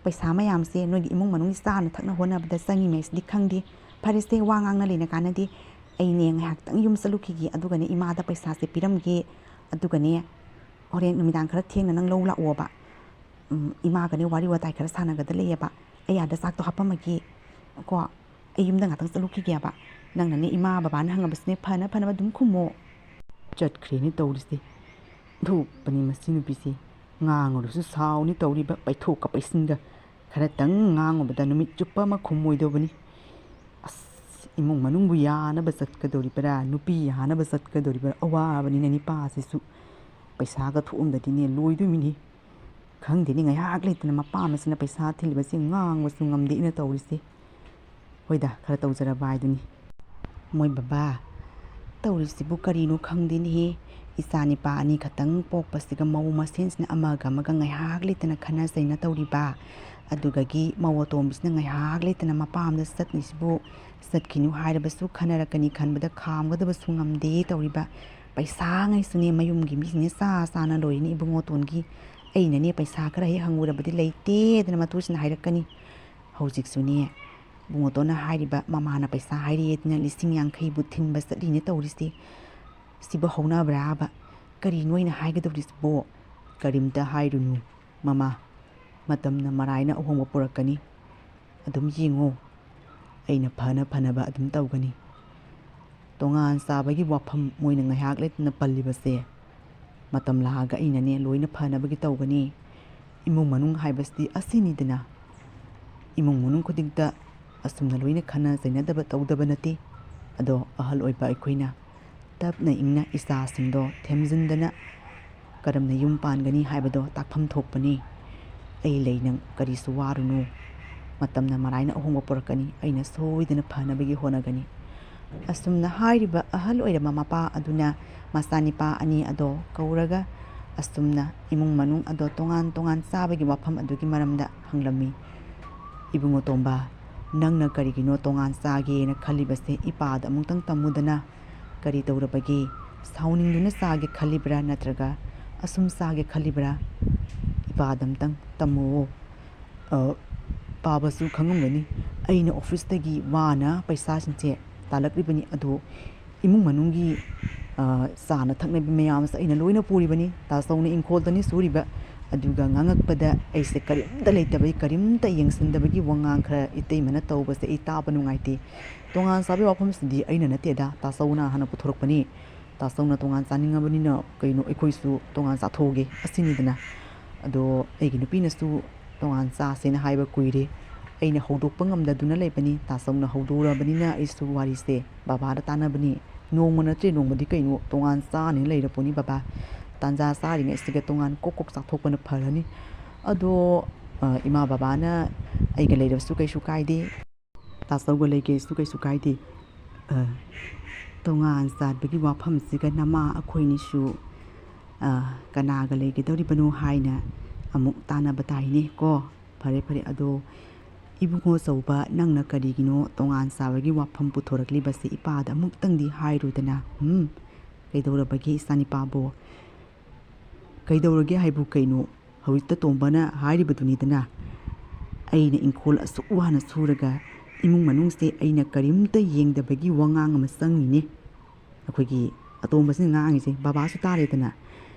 ꯄꯩꯁꯥ ꯃꯌꯥꯝꯁꯦ ꯅꯣꯏꯒꯤ ꯏꯃꯨꯡ ꯃꯅꯨꯡꯒꯤ ꯆꯥꯅ ꯊꯛꯅ ꯍꯣꯠꯅꯕꯗ ꯆꯪꯉꯤꯉꯩꯁꯤꯗꯤ ꯈꯪꯗꯦ꯫ ꯐꯔꯦꯁꯦ, ꯋꯥ ꯉꯥꯡꯅ ꯂꯩꯅ ꯀꯥꯟꯅꯗꯦ꯫ ꯑꯩꯅꯦ ꯉꯥꯏꯍꯥꯛꯇꯪ ꯌꯨꯝ ꯆꯠꯂꯨꯈꯤꯒꯦ, ꯑꯗꯨꯒꯅꯦ ꯏꯃꯥꯗ ꯄꯩꯁꯥꯁꯦ ꯄꯤꯔꯝꯒꯦ꯫ ꯑꯗꯨꯒꯅꯦ ꯍꯣꯔꯦꯟ ꯅꯨꯃꯤꯗꯥꯡ ꯈꯔ ꯊꯦꯡꯅ ꯅꯪ ꯂꯧ ꯂꯥꯛꯑꯣꯕ꯫ ꯎꯝ, ꯏꯃꯥꯒꯅꯦ ꯋꯥꯔꯤ ꯋꯥꯇꯥꯏ ꯈꯔ ꯁꯥꯟꯅꯒꯗ ꯂꯩꯌꯦꯕ꯫ ꯑꯩ ꯑꯥꯗ ꯆꯥꯛꯇꯣ ꯍꯥꯞꯄꯝꯃꯒꯦ ꯀꯣ꯫ ꯑꯩ ꯌꯨꯝꯗ ꯉꯥꯛꯇꯪ ꯆꯠꯂꯨꯈꯤꯒꯦꯕ꯫ ꯅꯪꯅꯅꯦ ꯏꯃꯥ ꯕꯕꯥꯅ ꯍꯪꯉꯕꯁꯨꯅꯦ ꯐꯅ ꯐꯅꯕ ꯑꯗꯨꯝ ꯈꯨꯝꯃꯣ꯫ ꯆꯠꯈ꯭ꯔꯦꯅꯦ ꯇꯧꯔꯤꯁꯦ꯫ ꯊꯣꯛꯄꯅꯤ ꯃꯁꯤ ꯅꯨꯄꯤꯁꯦ꯫ ꯉꯥꯡꯉꯨꯔꯁꯨ ꯁꯥꯎꯅꯤ ꯇꯧꯔꯤꯕ, ꯄꯩꯊꯣꯛꯀ ꯄꯩꯁꯤꯟꯒ꯫ ꯈꯔꯇꯪ ꯉꯥꯡꯉꯨꯕꯗ ꯅꯨꯃꯤꯠ ꯆꯨꯞꯄ ꯑꯃ ꯈꯨꯝꯃꯣꯏꯗꯧꯕꯅꯤ꯫ ꯑꯁ, ꯏꯃꯨꯡ ꯃꯅꯨꯡꯕꯨ ꯌꯥꯅꯕ ꯆꯠꯀꯗꯧꯔꯤꯕꯔꯥ, ꯅꯨꯄꯤ ꯌꯥꯅꯕ ꯆꯠꯀꯗꯧꯔꯤꯕꯔꯥ, ꯑꯋꯥꯕꯅꯤꯅ ꯅꯤꯄꯥꯁꯤꯁꯨ꯫ ꯄꯩꯁꯥꯒ ꯊꯣꯛꯑꯝꯗꯗꯤꯅꯦ ꯂꯣꯏꯗꯣꯏꯃꯤꯅꯤ꯫ ꯈꯪꯗꯦꯅꯦ, ꯉꯥꯏꯍꯥꯛ ꯂꯩꯇꯅ ꯃꯄꯥ ꯑꯃꯁꯤꯅ ꯄꯩꯁꯥ ꯊꯤꯜꯂꯤꯕꯁꯤ ꯉꯥꯡꯕꯁꯨ ꯉꯝꯗꯦ ꯑꯩꯅ ꯇꯧꯔꯤꯁꯦ꯫ ꯍꯣꯏꯗ, ꯈꯔ ꯇꯧꯖꯔꯕ ꯍꯥꯏꯗꯨꯅꯤ꯫ ꯃꯣꯏ ꯕꯕꯥ, ꯇꯧꯔꯤꯁꯤꯕꯨ ꯀꯔꯤꯅꯣ ꯈꯪꯗꯦꯅꯦꯍꯦ꯫ ꯏꯆꯥ ꯅꯤꯄꯥ ꯑꯅꯤ ꯈꯛꯇꯪ ꯄꯣꯛꯄꯁꯤꯒ ꯃꯧ ꯃꯁꯦꯟꯁꯤꯅ ꯑꯃꯒ ꯑꯃꯒ ꯉꯥꯏꯍꯥꯛ ꯂꯩꯇꯅ ꯈꯠꯅ ꯆꯩꯅ ꯇꯧꯔꯤꯕ꯫ ꯑꯗꯨꯒꯒꯤ ꯃꯧ ꯑꯇꯣꯝꯕꯤꯁꯤꯅ ꯉꯥꯏꯍꯥꯛ ꯂꯩꯇꯅ ꯃꯄꯥ ꯑꯃꯗ ꯆꯠꯂꯤꯁꯤꯕꯨ, ꯆꯠꯈꯤꯅꯨ ꯍꯥꯏꯔꯕꯁꯨ ꯈꯟꯅꯔꯛꯀꯅꯤ ꯈꯟꯕꯗ ꯈꯥꯝꯒꯗꯕꯁꯨ ꯉꯝꯗꯦ ꯇꯧꯔꯤꯕ꯫ ꯄꯩꯁꯥꯉꯩꯁꯨꯅꯦ ꯃꯌꯨꯝꯒꯤ ꯃꯤꯁꯤꯡꯅ ꯆꯥ ꯆꯥꯅ ꯂꯣꯏꯔꯤꯅꯤ ꯏꯕꯨꯡꯉꯣꯇꯣꯟꯒꯤ꯫ ꯑꯩꯅꯅꯦ ꯄꯩꯁꯥ ꯈꯔ ꯍꯦꯛ ꯍꯪꯉꯨꯔꯕꯗꯤ ꯂꯩꯇꯦꯗꯅ ꯃꯇꯨꯁꯤꯅ ꯍꯥꯏꯔꯛꯀꯅꯤ꯫ ꯍꯧꯖꯤꯛꯁꯨꯅꯦ ꯏꯕꯨꯡꯉꯣꯇꯣꯟꯅ ꯍꯥꯏꯔꯤꯕ ꯃꯃꯥꯅ ꯄꯩꯁꯥ ꯍꯥꯏꯔꯤꯑꯦꯗꯅ ꯂꯤꯁꯤꯡ ꯌꯥꯡꯈꯩꯕꯨ ꯊꯤꯟꯕ ꯆꯠꯂꯤꯅꯦ ꯇꯧꯔꯤꯁꯦ꯫ ꯁꯤꯕꯨ ꯍꯧꯅꯕ꯭ꯔꯥꯕ? ꯀꯔꯤꯅꯣ ꯑꯩꯅ ꯍꯥꯏꯒꯗꯧꯔꯤꯁꯤꯕꯣ? ꯀꯔꯤꯝꯇ ꯍꯥꯏꯔꯨꯅꯨ ꯃꯃꯥ꯫ ꯃꯇꯝꯅ ꯃꯔꯥꯏꯅ ꯑꯍꯣꯡꯕ ꯄꯨꯔꯛꯀꯅꯤ꯫ ꯑꯗꯨꯝ ꯌꯦꯡꯉꯣ꯫ ꯑꯩꯅ ꯐꯅ ꯐꯅꯕ ꯑꯗꯨꯝ ꯇꯧꯒꯅꯤ꯫ ꯇꯣꯉꯥꯟ ꯆꯥꯕꯒꯤ ꯋꯥꯐꯝ ꯃꯣꯏꯅ ꯉꯥꯏꯍꯥꯛ ꯂꯩꯇꯅ ꯄꯜꯂꯤꯕꯁꯦ ꯃꯇꯝ ꯂꯥꯛꯑꯒ ꯑꯩꯅꯅꯦ ꯂꯣꯏꯅ ꯐꯅꯕꯒꯤ ꯇꯧꯒꯅꯤ꯫ ꯏꯃꯨꯡ ꯃꯅꯨꯡ ꯍꯥꯏꯕꯁꯤꯗꯤ ꯑꯁꯤꯅꯤꯗꯅ꯫ ꯏꯃꯨꯡ ꯃꯅꯨꯡ ꯈꯨꯗꯤꯡꯗ ꯑꯁꯨꯝꯅ ꯂꯣꯏꯅ ꯈꯟꯅ ꯆꯩꯅꯗꯕ ꯇꯧꯗꯕ ꯅꯠꯇꯦ꯫ ꯑꯗꯣ ꯑꯍꯜ ꯑꯣꯏꯕ ꯑꯩꯈꯣꯏꯅ ꯇꯞꯅ ꯏꯪꯅ ꯏꯆꯥꯁꯤꯡꯗꯣ ꯊꯦꯝꯖꯤꯟꯗꯅ ꯀꯔꯝꯅ ꯌꯨꯝ ꯄꯥꯟꯒꯅꯤ ꯍꯥꯏꯕꯗꯣ ꯇꯥꯛꯐꯝ ꯊꯣꯛꯄꯅꯤ꯫ ꯑꯩ ꯂꯩ ꯅꯪ ꯀꯔꯤꯁꯨ ꯋꯥꯔꯨꯅꯨ꯫ ꯃꯇꯝꯅ ꯃꯔꯥꯏꯅ ꯑꯍꯣꯡꯕ ꯄꯨꯔꯛꯀꯅꯤ꯫ ꯑꯩꯅ ꯁꯣꯏꯗꯅ ꯐꯅꯕꯒꯤ ꯍꯣꯠꯅꯒꯅꯤ꯫ ꯑꯁꯨꯝꯅ ꯍꯥꯏꯔꯤꯕ ꯑꯍꯜ ꯑꯣꯏꯔꯕ ꯃꯄꯥ ꯑꯗꯨꯅ ꯃꯆꯥꯅꯤꯄꯥ ꯑꯅꯤ ꯑꯗꯣ ꯀꯧꯔꯒ ꯑꯁꯨꯝꯅ ꯏꯃꯨꯡ ꯃꯅꯨꯡ ꯑꯗꯣ ꯇꯣꯉꯥꯟ ꯇꯣꯉꯥꯟ ꯆꯥꯕꯒꯤ ꯋꯥꯐꯝ ꯑꯗꯨꯒꯤ ꯃꯔꯝꯗ ꯍꯪꯂꯝꯃꯤ꯫ ꯏꯕꯨꯡꯉꯣ ꯇꯣꯝꯕ, ꯅꯪꯅ ꯀꯔꯤꯒꯤꯅꯣ ꯇꯣꯉꯥꯟ ꯆꯥꯒꯦꯅ ꯈꯜꯂꯤꯕꯁꯦ ꯏꯄꯥꯗ ꯑꯃꯨꯛꯇꯪ ꯇꯝꯃꯨꯗꯅ꯫ ꯀꯔꯤ ꯇꯧꯔꯕꯒꯦ? ꯁꯥꯎꯅꯤꯡꯗꯨꯅ ꯆꯥꯒꯦ ꯈꯜꯂꯤꯕ꯭ꯔꯥ ꯅꯠꯇ꯭ꯔꯒ ꯑꯁꯨꯝ ꯆꯥꯒꯦ ꯈꯜꯂꯤꯕ꯭ꯔꯥ? ꯏꯄꯥꯗ ꯑꯝꯇꯪ ꯇꯝꯃꯨꯑꯣ꯫ ꯑ, ꯄꯥꯕꯁꯨ ꯈꯪꯉꯝꯒꯅꯤ, ꯑꯩꯅ ꯑꯣꯐꯤꯁꯇꯒꯤ ꯋꯥꯅ ꯄꯩꯁꯥꯁꯤꯡꯁꯦ ꯇꯥꯜꯂꯛꯂꯤꯕꯅꯤ꯫ ꯑꯗꯣ ꯏꯃꯨꯡ ꯃꯅꯨꯡꯒꯤ, ꯑ, ꯆꯥꯅ ꯊꯛꯅꯕ ꯃꯌꯥꯝꯁꯦ ꯑꯩꯅ ꯂꯣꯏꯅ ꯄꯨꯔꯤꯕꯅꯤ꯫ ꯇꯥꯆꯧꯅ ꯏꯪꯈꯣꯜꯗꯅꯤ ꯁꯨꯔꯤꯕ꯫ ꯑꯗꯨꯒ ꯉꯥꯡꯉꯛꯄꯗ ꯑꯩꯁꯦ ꯀꯔꯤꯝꯇ ꯂꯩꯇꯕꯒꯤ, ꯀꯔꯤꯝꯇ ꯌꯦꯡꯁꯤꯟꯗꯕꯒꯤ ꯋꯥꯉꯥꯡ ꯈꯔ ꯏꯇꯩꯃꯅ ꯇꯧꯕꯁꯦ ꯑꯩ ꯇꯥꯕ ꯅꯨꯡꯉꯥꯏꯇꯦ꯫ ꯇꯣꯉꯥꯟ ꯆꯥꯕꯒꯤ ꯋꯥꯐꯝꯁꯤꯗꯤ ꯑꯩꯅ ꯅꯠꯇꯦꯗ, ꯇꯥꯆꯧꯅ ꯍꯥꯟꯅ ꯄꯨꯊꯣꯔꯛꯄꯅꯤ꯫ ꯇꯥꯆꯧꯅ ꯇꯣꯉꯥꯟ ꯆꯥꯅꯤꯡꯉꯕꯅꯤꯅ ꯀꯩꯅꯣ ꯑꯩꯈꯣꯏꯁꯨ ꯇꯣꯉꯥꯟ ꯆꯥꯊꯣꯛꯑꯒꯦ ꯑꯁꯤꯅꯤꯗꯅ꯫ ꯑꯗꯣ ꯑꯩꯒꯤ ꯅꯨꯄꯤꯅꯁꯨ ꯇꯣꯉꯥꯟ ꯆꯥꯁꯦꯅ ꯍꯥꯏꯕ ꯀꯨꯏꯔꯦ꯫ ꯑꯩꯅ ꯍꯧꯗꯣꯛꯄ ꯉꯝꯗꯗꯨꯅ ꯂꯩꯕꯅꯤ꯫ ꯇꯥꯆꯧꯅ ꯍꯧꯗꯣꯔꯕꯅꯤꯅ ꯑꯩꯁꯨ ꯋꯥꯔꯤꯁꯦ ꯕꯕꯥꯗ ꯇꯥꯟꯅꯕꯅꯤ꯫ ꯅꯣꯡꯃ ꯅꯠꯇ꯭ꯔꯦ ꯅꯣꯡꯃꯗꯤ ꯀꯩꯅꯣ ꯇꯣꯉꯥꯟ ꯆꯥꯅꯦꯅ ꯂꯩꯔꯄꯣꯠꯅꯤ ꯕꯕꯥ꯫ ꯇꯥꯟꯖꯥ ꯆꯥꯔꯤꯉꯩꯁꯤꯗ ꯇꯣꯉꯥꯟ ꯀꯣꯛ ꯀꯣꯛ ꯆꯥꯊꯣꯛꯄꯅ ꯐꯔꯅꯤ꯫ ꯑꯗꯣ, ꯑ, ꯏꯃꯥ ꯕꯕꯥꯅ ꯑꯩꯒ ꯂꯩꯔꯕꯁꯨ ꯀꯩꯁꯨ ꯀꯥꯏꯗꯦ꯫ ꯇꯥꯆꯧꯒ ꯂꯩꯒꯦꯁꯨ ꯀꯩꯁꯨ ꯀꯥꯏꯗꯦ꯫ ꯑ, ꯇꯣꯉꯥꯟ ꯆꯥꯕꯒꯤ ꯋꯥꯐꯝꯁꯤꯒ ꯅꯃꯥ ꯑꯩꯈꯣꯏꯅꯤꯁꯨ, ꯑ, ꯀꯅꯥꯒ ꯂꯩꯒꯗꯧꯔꯤꯕꯅꯣ ꯍꯥꯏꯅ ꯑꯃꯨꯛ ꯇꯥꯟꯅꯕ ꯇꯥꯏꯅꯦ ꯀꯣ꯫ ꯐꯔꯦ, ꯐꯔꯦ꯫ ꯑꯗꯣ ꯏꯕꯨꯡꯉꯣ ꯑꯆꯧꯕ, ꯅꯪꯅ ꯀꯔꯤꯒꯤꯅꯣ ꯇꯣꯉꯥꯟ ꯆꯥꯕꯒꯤ ꯋꯥꯐꯝ ꯄꯨꯊꯣꯔꯛꯂꯤꯕꯁꯦ ꯏꯄꯥꯗ ꯑꯃꯨꯛꯇꯪꯗꯤ ꯍꯥꯏꯔꯨꯗꯅ, ꯍꯨꯝ? "ꯀꯩꯗꯧꯔꯕꯒꯦ ꯏꯆꯥꯅꯤꯄꯥꯕꯣ?" "ꯀꯩꯗꯧꯔꯒꯦ ꯍꯥꯏꯕꯨ ꯀꯩꯅꯣ? ꯍꯧꯖꯤꯛꯇ ꯇꯣꯝꯕꯅ ꯍꯥꯏꯔꯤꯕꯗꯨꯅꯤꯗꯅ꯫ ꯑꯩꯅ ꯏꯪꯈꯣꯜ ꯑꯁꯨꯛ ꯋꯥꯅ ꯁꯨꯔꯒ ꯏꯃꯨꯡ ꯃꯅꯨꯡꯁꯦ ꯑꯩꯅ ꯀꯔꯤꯝꯇ ꯌꯦꯡꯗꯕꯒꯤ ꯋꯥꯉꯥꯡ ꯑꯃ ꯆꯪꯉꯤꯅꯦ꯫" ꯑꯩꯈꯣꯏꯒꯤ ꯑꯇꯣꯝꯕꯁꯤꯅ ꯉꯥꯡꯉꯤꯁꯦ ꯕꯕꯥꯁꯨ ꯇꯥꯔꯦꯗꯅ꯫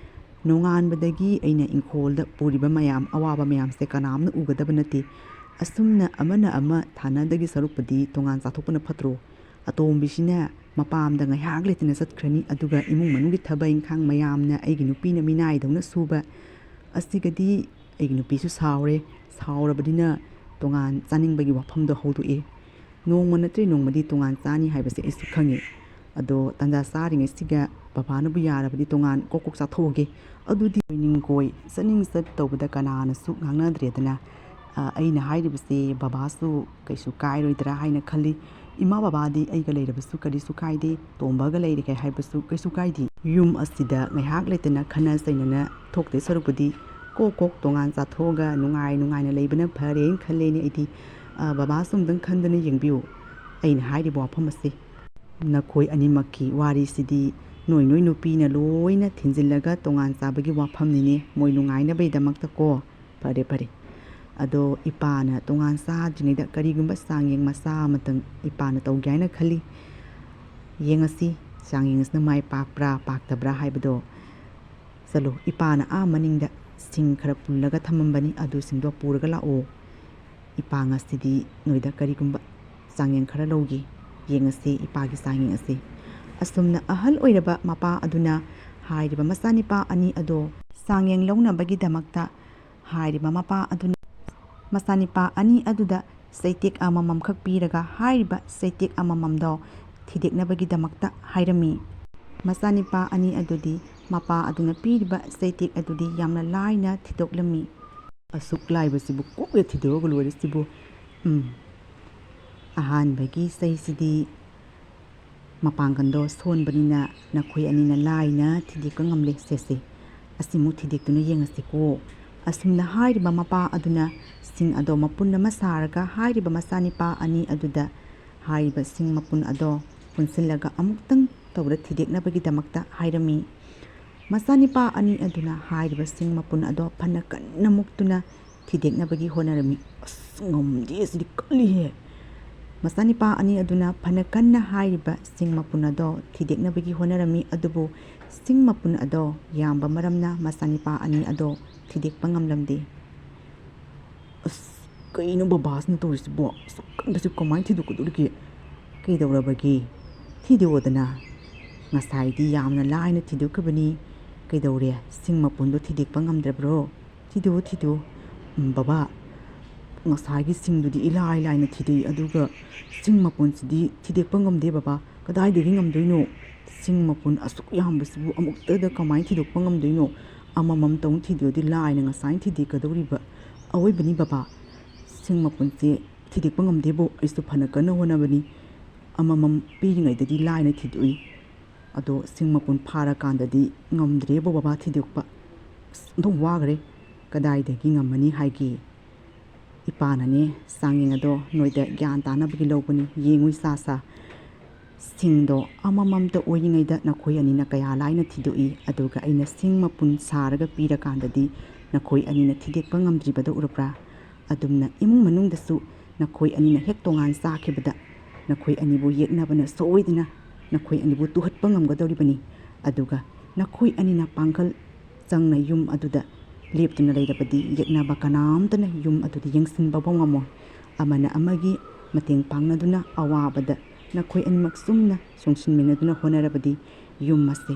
"ꯅꯣꯡꯉꯥꯟꯕꯗꯒꯤ ꯑꯩꯅ ꯏꯪꯈꯣꯜꯗ ꯄꯨꯔꯤꯕ ꯃꯌꯥꯝ, ꯑꯋꯥꯕ ꯃꯌꯥꯝꯁꯦ ꯀꯅꯥꯝꯅ ꯎꯒꯗꯕ ꯅꯠꯇꯦ꯫ ꯑꯁꯨꯝꯅ ꯑꯃꯅ ꯑꯃ ꯊꯥꯅꯗꯒꯤ ꯁꯔꯨꯛꯄꯨꯗꯤ ꯇꯣꯉꯥꯟ ꯆꯥꯊꯣꯛꯄꯅ ꯐꯠꯇ꯭ꯔꯣ? ꯑꯇꯣꯝꯕꯤꯁꯤꯅ ꯃꯄꯥꯝꯗ ꯉꯥꯏꯍꯥꯛ ꯂꯩꯇꯅ ꯆꯠꯈ꯭ꯔꯅꯤ, ꯑꯗꯨꯒ ꯏꯃꯨꯡ ꯃꯅꯨꯡꯒꯤ ꯊꯕꯛ ꯏꯪꯈꯥꯡ ꯃꯌꯥꯝꯅ ꯑꯩꯒꯤ ꯅꯨꯄꯤꯅ ꯃꯤꯅꯥꯏꯗꯧꯅ ꯁꯨꯕ꯫ ꯑꯁꯤꯒꯗꯤ ꯑꯩꯒꯤ ꯅꯨꯄꯤꯁꯨ ꯁꯥꯎꯔꯦ꯫ ꯁꯥꯎꯔꯕꯅꯤꯅ ꯇꯣꯉꯥꯟ ꯆꯥꯅꯤꯡꯕꯒꯤ ꯋꯥꯐꯝꯗꯣ ꯍꯧꯗꯣꯛꯑꯦ꯫ ꯅꯣꯡꯃ ꯅꯠꯇ꯭ꯔꯦ ꯅꯣꯡꯃꯗꯤ ꯇꯣꯉꯥꯟ ꯆꯥꯅꯤ ꯍꯥꯏꯕꯁꯦ ꯑꯩꯁꯨ ꯈꯪꯉꯤ꯫ ꯑꯗꯣ ꯇꯥꯟꯖꯥ ꯆꯥꯔꯤꯉꯩꯁꯤꯒ ꯕꯕꯥꯅꯕꯨ ꯌꯥꯔꯕꯗꯤ ꯇꯣꯉꯥꯟ ꯀꯣꯛ ꯀꯣꯛ ꯆꯥꯊꯣꯛꯑꯒꯦ꯫ ꯑꯗꯨꯗꯤ ꯅꯤꯡꯀꯣꯏ ꯆꯠꯅꯤꯡ ꯆꯠ ꯇꯧꯕꯗ ꯀꯅꯥꯅꯁꯨ ꯉꯥꯡꯅꯗ꯭ꯔꯦꯗꯅ꯫ ꯑ, ꯑꯩꯅ ꯍꯥꯏꯔꯤꯕꯁꯦ ꯕꯕꯥꯁꯨ ꯀꯩꯁꯨ ꯀꯥꯏꯔꯣꯏꯗ꯭ꯔꯥ ꯍꯥꯏꯅ ꯈꯜꯂꯤ꯫ ꯏꯃꯥ ꯕꯕꯥꯗꯤ ꯑꯩꯒ ꯂꯩꯔꯕꯁꯨ ꯀꯔꯤꯁꯨ ꯀꯥꯏꯗꯦ, ꯇꯣꯝꯕꯒ ꯂꯩꯔꯦ ꯍꯥꯏꯕꯁꯨ ꯀꯩꯁꯨ ꯀꯥꯏꯗꯦ꯫ ꯌꯨꯝ ꯑꯁꯤꯗ ꯉꯥꯏꯍꯥꯛ ꯂꯩꯇꯅ ꯈꯠꯅ ꯆꯩꯅꯅ ꯊꯣꯛꯇꯣꯏ ꯁꯔꯨꯛꯄꯨꯗꯤ ꯀꯣꯛ ꯀꯣꯛ ꯇꯣꯉꯥꯟ ꯆꯥꯊꯣꯛꯑꯒ ꯅꯨꯡꯉꯥꯏ ꯅꯨꯡꯉꯥꯏꯅ ꯂꯩꯕꯅ ꯐꯔꯦꯅ ꯈꯜꯂꯦꯅꯦ ꯑꯩꯗꯤ꯫ ꯑ, ꯕꯕꯥꯁꯨ ꯑꯝꯇꯪ ꯈꯟꯗꯅ ꯌꯦꯡꯕꯤꯌꯨ ꯑꯩꯅ ꯍꯥꯏꯔꯤꯕ ꯋꯥꯐꯝ ꯑꯁꯦ꯫ ꯅꯈꯣꯏ ꯑꯅꯤꯃꯛꯀꯤ ꯋꯥꯔꯤꯁꯤꯗꯤ ꯅꯣꯏ ꯅꯣꯏ ꯅꯨꯄꯤꯅ ꯂꯣꯏꯅ ꯊꯤꯟꯖꯤꯜꯂꯒ ꯇꯣꯉꯥꯟ ꯆꯥꯕꯒꯤ ꯋꯥꯐꯝꯅꯤꯅꯦ, ꯃꯣꯏ ꯅꯨꯡꯉꯥꯏꯅꯕꯒꯤꯗꯃꯛꯇꯀꯣ꯫ ꯐꯔꯦ, ꯐꯔꯦ꯫ ꯑꯗꯣ ꯏꯄꯥꯅ ꯇꯣꯉꯥꯟ ꯆꯥꯗ꯭ꯔꯤꯉꯩꯗ ꯀꯔꯤꯒꯨꯝꯕ ꯆꯥꯡꯌꯦꯡ ꯃꯆꯥ ꯑꯃꯇꯪ ꯏꯄꯥꯅ ꯇꯧꯒꯦ ꯍꯥꯏꯅ ꯈꯜꯂꯤ꯫ ꯌꯦꯡꯉꯁꯤ, ꯆꯥꯡꯌꯦꯡꯁꯤꯅ ꯃꯥꯏ ꯄꯥꯛꯄ꯭ꯔꯥ ꯄꯥꯛꯇꯕ꯭ꯔꯥ ꯍꯥꯏꯕꯗꯣ꯫ ꯆꯠꯂꯨ, ꯏꯄꯥꯅ ꯑꯥ ꯃꯅꯤꯡꯗ ꯁꯤꯡ ꯈꯔ ꯄꯨꯜꯂꯒ ꯊꯝꯃꯝꯕꯅꯤ, ꯑꯗꯨꯁꯤꯡꯗꯣ ꯄꯨꯔꯒ ꯂꯥꯛꯑꯣ꯫ ꯏꯄꯥ ꯉꯁꯤꯗꯤ ꯅꯣꯏꯗ ꯀꯔꯤꯒꯨꯝꯕ ꯆꯥꯡꯌꯦꯡ ꯈꯔ ꯂꯧꯒꯦ꯫ ꯌꯦꯡꯉꯁꯤ ꯏꯄꯥꯒꯤ ꯆꯥꯡꯌꯦꯡ ꯑꯁꯤ꯫ ꯑꯁꯨꯝꯅ ꯑꯍꯜ ꯑꯣꯏꯔꯕ ꯃꯄꯥ ꯑꯗꯨꯅ ꯍꯥꯏꯔꯤꯕ ꯃꯆꯥꯅꯤꯄꯥ ꯑꯅꯤ ꯑꯗꯣ ꯆꯥꯡꯌꯦꯡ ꯂꯧꯅꯕꯒꯤꯗꯃꯛꯇ ꯍꯥꯏꯔꯤꯕ ꯃꯄꯥ ꯑꯗꯨꯅ ꯃꯆꯥꯅꯤꯄꯥ ꯑꯅꯤ ꯑꯗꯨꯗ ꯆꯩꯇꯦꯛ ꯑꯃꯃꯝꯈꯛ ꯄꯤꯔꯒ ꯍꯥꯏꯔꯤꯕ ꯆꯩꯇꯦꯛ ꯑꯃꯃꯝꯗꯣ ꯊꯤꯗꯦꯛꯅꯕꯒꯤꯗꯃꯛꯇ ꯍꯥꯏꯔꯝꯃꯤ꯫ ꯃꯆꯥꯅꯤꯄꯥ ꯑꯅꯤ ꯑꯗꯨꯗꯤ ꯃꯄꯥ ꯑꯗꯨꯅ ꯄꯤꯔꯤꯕ ꯆꯩꯇꯦꯛ ꯑꯗꯨꯗꯤ ꯌꯥꯝꯅ ꯂꯥꯏꯅ ꯊꯤꯗꯣꯛꯂꯝꯃꯤ꯫ ꯑꯁꯨꯛ ꯂꯥꯏꯕꯁꯤꯕꯨ ꯀꯣꯛꯅ ꯊꯤꯗꯣꯛꯑꯒ ꯂꯣꯏꯔꯦ ꯁꯤꯕꯨ꯫ ꯎꯝ꯫ ꯑꯍꯥꯟꯕꯒꯤ ꯆꯩꯁꯤꯗꯤ ꯃꯄꯥꯡꯒꯜꯗꯣ ꯁꯣꯟꯕꯅꯤꯅ ꯅꯈꯣꯏ ꯑꯅꯤꯅ ꯂꯥꯏꯅ ꯊꯤꯗꯦꯛꯄ ꯉꯝꯂꯦ꯫ ꯁꯦꯁꯦ, ꯑꯁꯤꯃꯨꯛ ꯊꯤꯗꯦꯛꯇꯨꯅ ꯌꯦꯡꯉꯁꯤꯀꯣ꯫ ꯑꯁꯨꯝꯅ ꯍꯥꯏꯔꯤꯕ ꯃꯄꯥ ꯑꯗꯨꯅ ꯁꯤꯡ ꯑꯗꯣ ꯃꯄꯨꯟ ꯑꯃ ꯁꯥꯔꯒ ꯍꯥꯏꯔꯤꯕ ꯃꯆꯥꯅꯤꯄꯥ ꯑꯅꯤ ꯑꯗꯨꯗ ꯍꯥꯏꯔꯤꯕ ꯁꯤꯡ ꯃꯄꯨꯟ ꯑꯗꯣ ꯄꯨꯟꯁꯤꯜꯂꯒ ꯑꯃꯨꯛꯇꯪ ꯇꯧꯕꯗ ꯊꯤꯗꯦꯛꯅꯕꯒꯤꯗꯃꯛꯇ ꯍꯥꯏꯔꯝꯃꯤ꯫ ꯃꯆꯥꯅꯤꯄꯥ ꯑꯅꯤ ꯑꯗꯨꯅ ꯍꯥꯏꯔꯤꯕ ꯁꯤꯡ ꯃꯄꯨꯟ ꯑꯗꯣ ꯐꯅ ꯀꯟꯅ ꯃꯨꯛꯇꯨꯅ ꯊꯤꯗꯦꯛꯅꯕꯒꯤ ꯍꯣꯠꯅꯔꯝꯃꯤ꯫ "ꯑꯁ, ꯉꯝꯗꯦ, ꯑꯁꯤꯗꯤ ꯀꯜꯂꯤꯍꯦ!" ꯃꯆꯥꯅꯤꯄꯥ ꯑꯅꯤ ꯑꯗꯨꯅ ꯐꯅ ꯀꯟꯅ ꯍꯥꯏꯔꯤꯕ ꯁꯤꯡ ꯃꯄꯨꯟ ꯑꯗꯣ ꯊꯤꯗꯦꯛꯅꯕꯒꯤ ꯍꯣꯠꯅꯔꯝꯃꯤ, ꯑꯗꯨꯕꯨ ꯁꯤꯡ ꯃꯄꯨꯟ ꯑꯗꯣ ꯌꯥꯝꯕ ꯃꯔꯝꯅ ꯃꯆꯥꯅꯤꯄꯥ ꯑꯅꯤ ꯑꯗꯣ ꯊꯤꯗꯦꯛꯄ ꯉꯝꯂꯝꯗꯦ꯫ "ꯑꯁ, ꯀꯩꯅꯣ ꯕꯕꯥꯁꯤꯅ ꯇꯧꯔꯤꯁꯤꯕꯣ? ꯑꯁꯨꯛ ꯀꯟꯕꯁꯤ ꯀꯃꯥꯏꯅ ꯊꯤꯗꯣꯛꯀꯗꯧꯔꯤꯒꯦ? ꯀꯩꯗꯧꯔꯕꯒꯦ? ꯊꯤꯗꯣꯛꯑꯣꯗꯅ꯫ ꯉꯁꯥꯏꯗꯤ ꯌꯥꯝꯅ ꯂꯥꯏꯅ ꯊꯤꯗꯣꯛꯈꯤꯕꯅꯤ꯫ ꯀꯩꯗꯧꯔꯦ? ꯁꯤꯡ ꯃꯄꯨꯟꯗꯣ ꯊꯤꯗꯦꯛꯄ ꯉꯝꯗ꯭ꯔꯕ꯭ꯔꯣ? ꯊꯤꯗꯣꯛꯑꯣ, ꯊꯤꯗꯣꯛꯑꯣ꯫" "ꯎꯝ, ꯕꯕꯥ, ꯉꯁꯥꯏꯒꯤ ꯁꯤꯡꯗꯨꯗꯤ ꯏꯂꯥꯏ ꯂꯥꯏꯅ ꯊꯤꯗꯣꯛꯏ, ꯑꯗꯨꯒ ꯁꯤꯡ ꯃꯄꯨꯟꯁꯤꯗꯤ ꯊꯤꯗꯦꯛꯄ ꯉꯝꯗꯦ ꯕꯕꯥ꯫ ꯀꯗꯥꯏꯗꯒꯤ ꯉꯝꯗꯣꯏꯅꯣ? ꯁꯤꯡ ꯃꯄꯨꯟ ꯑꯁꯨꯛ ꯌꯥꯝꯕꯁꯤꯕꯨ ꯑꯃꯨꯛꯇꯗ ꯀꯃꯥꯏꯅ ꯊꯤꯗꯣꯛꯄ ꯉꯝꯗꯣꯏꯅꯣ? ꯑꯃꯃꯝ ꯇꯧꯅ ꯊꯤꯗꯣꯛꯑꯗꯤ ꯂꯥꯏꯅ ꯉꯁꯥꯏꯅ ꯊꯤꯗꯦꯛꯀꯗꯧꯔꯤꯕ꯫ ꯑꯋꯣꯏꯕꯅꯤ ꯕꯕꯥ, ꯁꯤꯡ ꯃꯄꯨꯟꯁꯦ ꯊꯤꯗꯦꯛꯄ ꯉꯝꯗꯦꯕꯨ꯫ ꯑꯩꯁꯨ ꯐꯅ ꯀꯟꯅ ꯍꯣꯠꯅꯕꯅꯤ꯫ ꯑꯃꯃꯝ ꯄꯤꯔꯤꯉꯩꯗꯗꯤ ꯂꯥꯏꯅ ꯊꯤꯗꯣꯛꯏ, ꯑꯗꯣ ꯁꯤꯡ ꯃꯄꯨꯟ ꯐꯥꯔꯀꯥꯟꯗꯗꯤ ꯉꯝꯗ꯭ꯔꯦꯕꯣ ꯕꯕꯥ ꯊꯤꯗꯣꯛꯄ꯫ ꯑꯁ, ꯑꯣꯟꯊꯣꯛ ꯋꯥꯈ꯭ꯔꯦ꯫ ꯀꯗꯥꯏꯗꯒꯤ ꯉꯝꯃꯅꯤ ꯍꯥꯏꯒꯦ? ꯏꯄꯥꯅꯅꯦ ꯆꯥꯡꯌꯦꯡ ꯑꯗꯣ ꯅꯣꯏꯗ ꯒ꯭ꯌꯥꯟ ꯇꯥꯅꯕꯒꯤ ꯂꯧꯕꯅꯤ꯫ ꯌꯦꯡꯉꯨ ꯏꯆꯥꯁꯥ, ꯁꯤꯡꯗꯣ ꯑꯃꯃꯝꯇ ꯑꯣꯏꯔꯤꯉꯩꯗ ꯅꯈꯣꯏ ꯑꯅꯤꯅ ꯀꯌꯥ ꯂꯥꯏꯅ ꯊꯤꯗꯣꯛꯏ, ꯑꯗꯨꯒ ꯑꯩꯅ ꯁꯤꯡ ꯃꯄꯨꯟ ꯁꯥꯔꯒ ꯄꯤꯔꯀꯥꯟꯗꯗꯤ ꯅꯈꯣꯏ ꯑꯅꯤꯅ ꯊꯤꯗꯦꯛꯄ ꯉꯝꯗ꯭ꯔꯤꯕꯗꯣ ꯎꯔꯕ꯭ꯔꯥ? ꯑꯗꯨꯝꯅ ꯏꯃꯨꯡ ꯃꯅꯨꯡꯗꯁꯨ ꯅꯈꯣꯏ ꯑꯅꯤꯅ ꯍꯦꯛ ꯇꯣꯉꯥꯟ ꯆꯥꯈꯤꯕꯗ ꯅꯈꯣꯏ ꯑꯅꯤꯕꯨ ꯌꯦꯛꯅꯕꯅ ꯁꯣꯏꯗꯅ ꯅꯈꯣꯏ ꯑꯅꯤꯕꯨ ꯇꯨꯍꯠꯄ ꯉꯝꯒꯗꯧꯔꯤꯕꯅꯤ꯫ ꯑꯗꯨꯒ ꯅꯈꯣꯏ ꯑꯅꯤꯅ ꯄꯥꯡꯒꯜ ꯆꯪꯅ ꯌꯨꯝ ꯑꯗꯨꯗ ꯂꯦꯞꯇꯨꯅ ꯂꯩꯔꯕꯗꯤ ꯌꯦꯛꯅꯕ ꯀꯅꯥꯝꯇꯅ ꯌꯨꯝ ꯑꯗꯨꯗ ꯌꯦꯡꯁꯤꯟꯕ ꯐꯥꯎ ꯉꯝꯃꯣꯏ꯫ ꯑꯃꯅ ꯑꯃꯒꯤ ꯃꯇꯦꯡ ꯄꯥꯡꯅꯗꯨꯅ ꯑꯋꯥꯕꯗ ꯅꯈꯣꯏ ꯑꯅꯤꯃꯛ ꯆꯨꯝꯅ ꯆꯣꯡꯁꯤꯟꯃꯤꯟꯅꯗꯨꯅ ꯍꯣꯠꯅꯔꯕꯗꯤ ꯌꯨꯝ ꯑꯁꯦ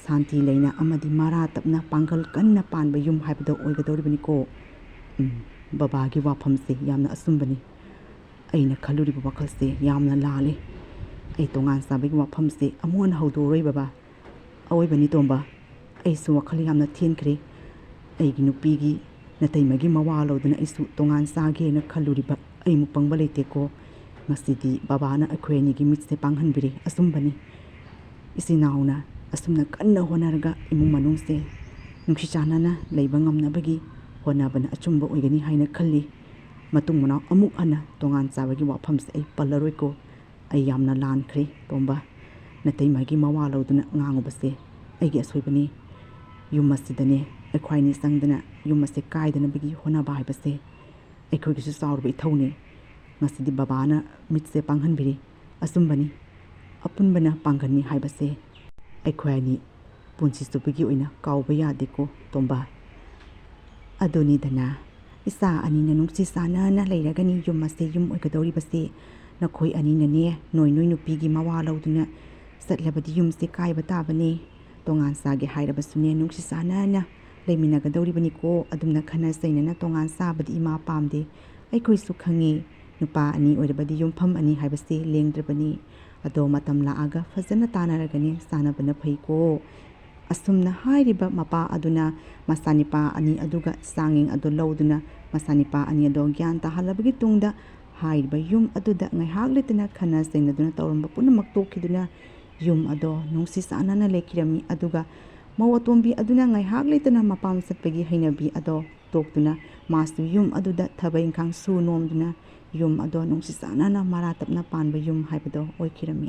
ꯁꯥꯟꯇꯤ ꯂꯩꯅ ꯑꯃꯗꯤ ꯃꯔꯥ ꯇꯞꯅ ꯄꯥꯡꯒꯜ ꯀꯟꯅ ꯄꯥꯟꯕ ꯌꯨꯝ ꯍꯥꯏꯕꯗꯣ ꯑꯣꯏꯒꯗꯧꯔꯤꯕꯅꯤꯀꯣ꯫ ꯎꯝ, ꯕꯕꯥꯒꯤ ꯋꯥꯐꯝꯁꯦ ꯌꯥꯝꯅ ꯑꯆꯨꯝꯕꯅꯤ꯫ ꯑꯩꯅ ꯈꯜꯂꯨꯔꯤꯕ ꯋꯥꯈꯜꯁꯦ ꯌꯥꯝꯅ ꯂꯥꯜꯂꯤ꯫ ꯑꯩ ꯇꯣꯉꯥꯟ ꯆꯥꯕꯒꯤ ꯋꯥꯐꯝꯁꯦ ꯑꯃꯨꯛ ꯍꯟꯅ ꯍꯧꯗꯣꯛꯑꯔꯣꯏ ꯕꯕꯥ꯫ ꯑꯋꯣꯏꯕꯅꯤ ꯇꯣꯝꯕ, ꯑꯩꯁꯨ ꯋꯥꯈꯜ ꯌꯥꯝꯅ ꯊꯦꯟꯈ꯭ꯔꯦ꯫ ꯑꯩꯒꯤ ꯅꯨꯄꯤꯒꯤ ꯅꯇꯩꯃꯒꯤ ꯃꯋꯥ ꯂꯧꯗꯨꯅ ꯑꯩꯁꯨ ꯇꯣꯉꯥꯟ ꯆꯥꯒꯦꯅ ꯈꯜꯂꯨꯔꯤꯕ ꯑꯩꯃꯨꯛ ꯄꯪꯕ ꯂꯩꯇꯦꯀꯣ꯫ ꯉꯁꯤꯗꯤ ꯕꯕꯥꯅ ꯑꯩꯈꯣꯏ ꯑꯅꯤꯒꯤ ꯃꯤꯠꯁꯦ ꯄꯥꯡꯍꯟꯕꯤꯔꯦ꯫ ꯑꯆꯨꯝꯕꯅꯤ꯫ ꯏꯆꯤꯟ ꯏꯅꯥꯎꯅ ꯑꯁꯨꯝꯅ ꯀꯟꯅ ꯍꯣꯠꯅꯔꯒ ꯏꯃꯨꯡ ꯃꯅꯨꯡꯁꯦ ꯅꯨꯡꯁꯤ ꯆꯥꯟꯅꯅ ꯂꯩꯕ ꯉꯝꯅꯕꯒꯤ ꯍꯣꯠꯅꯕꯅ ꯑꯆꯨꯝꯕ ꯑꯣꯏꯒꯅꯤ ꯍꯥꯏꯅ ꯈꯜꯂꯤ꯫ ꯃꯇꯨꯡ ꯃꯅꯥꯎ ꯑꯃꯨꯛ ꯍꯟꯅ ꯇꯣꯉꯥꯟ ꯆꯥꯕꯒꯤ ꯋꯥꯐꯝꯁꯦ ꯑꯩ ꯄꯜꯂꯔꯣꯏꯀꯣ꯫ ꯑꯩ ꯌꯥꯝꯅ ꯂꯥꯟꯈ꯭ꯔꯦ, ꯇꯣꯝꯕ꯫ ꯅꯇꯩꯃꯒꯤ ꯃꯋꯥ ꯂꯧꯗꯨꯅ ꯉꯥꯡꯉꯨꯕꯁꯦ ꯑꯩꯒꯤ ꯑꯁꯣꯏꯕꯅꯤ꯫ ꯌꯨꯝ ꯑꯁꯤꯗꯅꯦ ꯑꯩꯈꯣꯏ ꯑꯅꯤ ꯆꯪꯗꯅ ꯌꯨꯝ ꯑꯁꯦ ꯀꯥꯏꯗꯅꯕꯒꯤ ꯍꯣꯠꯅꯕ ꯍꯥꯏꯕꯁꯦ ꯑꯩꯈꯣꯏꯒꯤꯁꯨ ꯆꯥꯎꯔꯕ ꯏꯊꯧꯅꯤ꯫ ꯉꯁꯤꯗꯤ ꯕꯕꯥꯅ ꯃꯤꯠꯁꯦ ꯄꯥꯡꯍꯟꯕꯤꯔꯤ꯫ ꯑꯆꯨꯝꯕꯅꯤ, ꯑꯄꯨꯟꯕꯅ ꯄꯥꯡꯒꯜꯅꯤ ꯍꯥꯏꯕꯁꯦ ꯑꯩꯈꯣꯏ ꯑꯅꯤ ꯄꯨꯟꯁꯤ ꯆꯨꯞꯄꯒꯤ ꯑꯣꯏꯅ ꯀꯥꯎꯕ ꯌꯥꯗꯦꯀꯣ ꯇꯣꯝꯕ꯫ ꯑꯗꯨꯅꯤꯗꯅ, ꯏꯆꯥ ꯑꯅꯤꯅ ꯅꯨꯡꯁꯤ ꯆꯥꯟꯅꯅ ꯂꯩꯔꯒꯅꯤ ꯌꯨꯝ ꯑꯁꯦ ꯌꯨꯝ ꯑꯣꯏꯒꯗꯧꯔꯤꯕꯁꯦ꯫ ꯅꯈꯣꯏ ꯑꯅꯤꯅꯅꯦ ꯅꯣꯏ ꯅꯣꯏ ꯅꯨꯄꯤꯒꯤ ꯃꯋꯥ ꯂꯧꯗꯨꯅ ꯆꯠꯂꯕꯗꯤ ꯌꯨꯝꯁꯦ ꯀꯥꯏꯕ ꯇꯥꯕꯅꯦ꯫ ꯇꯣꯉꯥꯟ ꯆꯥꯒꯦ ꯍꯥꯏꯔꯕꯁꯨꯅꯦ ꯅꯨꯡꯁꯤ ꯆꯥꯟꯅꯅ ꯂꯩꯃꯤꯟꯅꯒꯗꯧꯔꯤꯕꯅꯤꯀꯣ꯫ ꯑꯗꯨꯝꯅ ꯈꯠꯅ ꯆꯩꯅꯅ ꯇꯣꯉꯥꯟ ꯆꯥꯕꯗꯤ ꯏꯃꯥ ꯄꯥꯝꯗꯦ꯫ ꯑꯩꯈꯣꯏꯁꯨ ꯈꯪꯉꯤ, ꯅꯨꯄꯥ ꯑꯅꯤ ꯑꯣꯏꯔꯕꯗꯤ ꯌꯨꯝꯐꯝ ꯑꯅꯤ ꯍꯥꯏꯕꯁꯤ ꯂꯦꯡꯗ꯭ꯔꯕꯅꯤ꯫ ꯑꯗꯣ ꯃꯇꯝ ꯂꯥꯛꯑꯒ ꯐꯖꯅ ꯇꯥꯟꯅꯔꯒꯅꯦ ꯆꯥꯟꯅꯕꯅ ꯐꯩꯀꯣ꯫ ꯑꯁꯨꯝꯅ ꯍꯥꯏꯔꯤꯕ ꯃꯄꯥ ꯑꯗꯨꯅ ꯃꯆꯥꯅꯤꯄꯥ ꯑꯅꯤ ꯑꯗꯨꯒ ꯆꯥꯡꯌꯦꯡ ꯑꯗꯨ ꯂꯧꯗꯨꯅ ꯃꯆꯥꯅꯤꯄꯥ ꯑꯅꯤ ꯑꯗꯣ ꯒ꯭ꯌꯥꯟ ꯇꯥꯍꯜꯂꯕꯒꯤ ꯇꯨꯡꯗ ꯍꯥꯏꯔꯤꯕ ꯌꯨꯝ ꯑꯗꯨꯗ ꯉꯥꯏꯍꯥꯛ ꯂꯩꯇꯅ ꯈꯠꯅ ꯆꯩꯅꯗꯨꯅ ꯇꯧꯔꯝꯕ ꯄꯨꯝꯅꯃꯛ ꯇꯣꯛꯈꯤꯗꯨꯅ ꯌꯨꯝ ꯑꯗꯣ ꯅꯨꯡꯁꯤ ꯆꯥꯟꯅꯅ ꯂꯩꯈꯤꯔꯝꯃꯤ꯫ ꯑꯗꯨꯒ ꯃꯧ ꯑꯇꯣꯝꯕꯤ ꯑꯗꯨꯅ ꯉꯥꯏꯍꯥꯛ ꯂꯩꯇꯅ ꯃꯄꯥꯝ ꯆꯠꯄꯒꯤ ꯍꯩꯅꯕꯤ ꯑꯗꯣ ꯇꯣꯛꯇꯨꯅ ꯃꯥꯁꯨ ꯌꯨꯝ ꯑꯗꯨꯗ ꯊꯕꯛ ꯏꯪꯈꯥꯡ ꯁꯨ ꯅꯣꯝꯗꯨꯅ ꯌꯨꯝ ꯑꯗꯣ ꯅꯨꯡꯁꯤ ꯆꯥꯟꯅꯅ ꯃꯔꯥ ꯇꯞꯅ ꯄꯥꯟꯕ ꯌꯨꯝ ꯍꯥꯏꯕꯗꯣ ꯑꯣꯏꯈꯤꯔꯝꯃꯤ꯫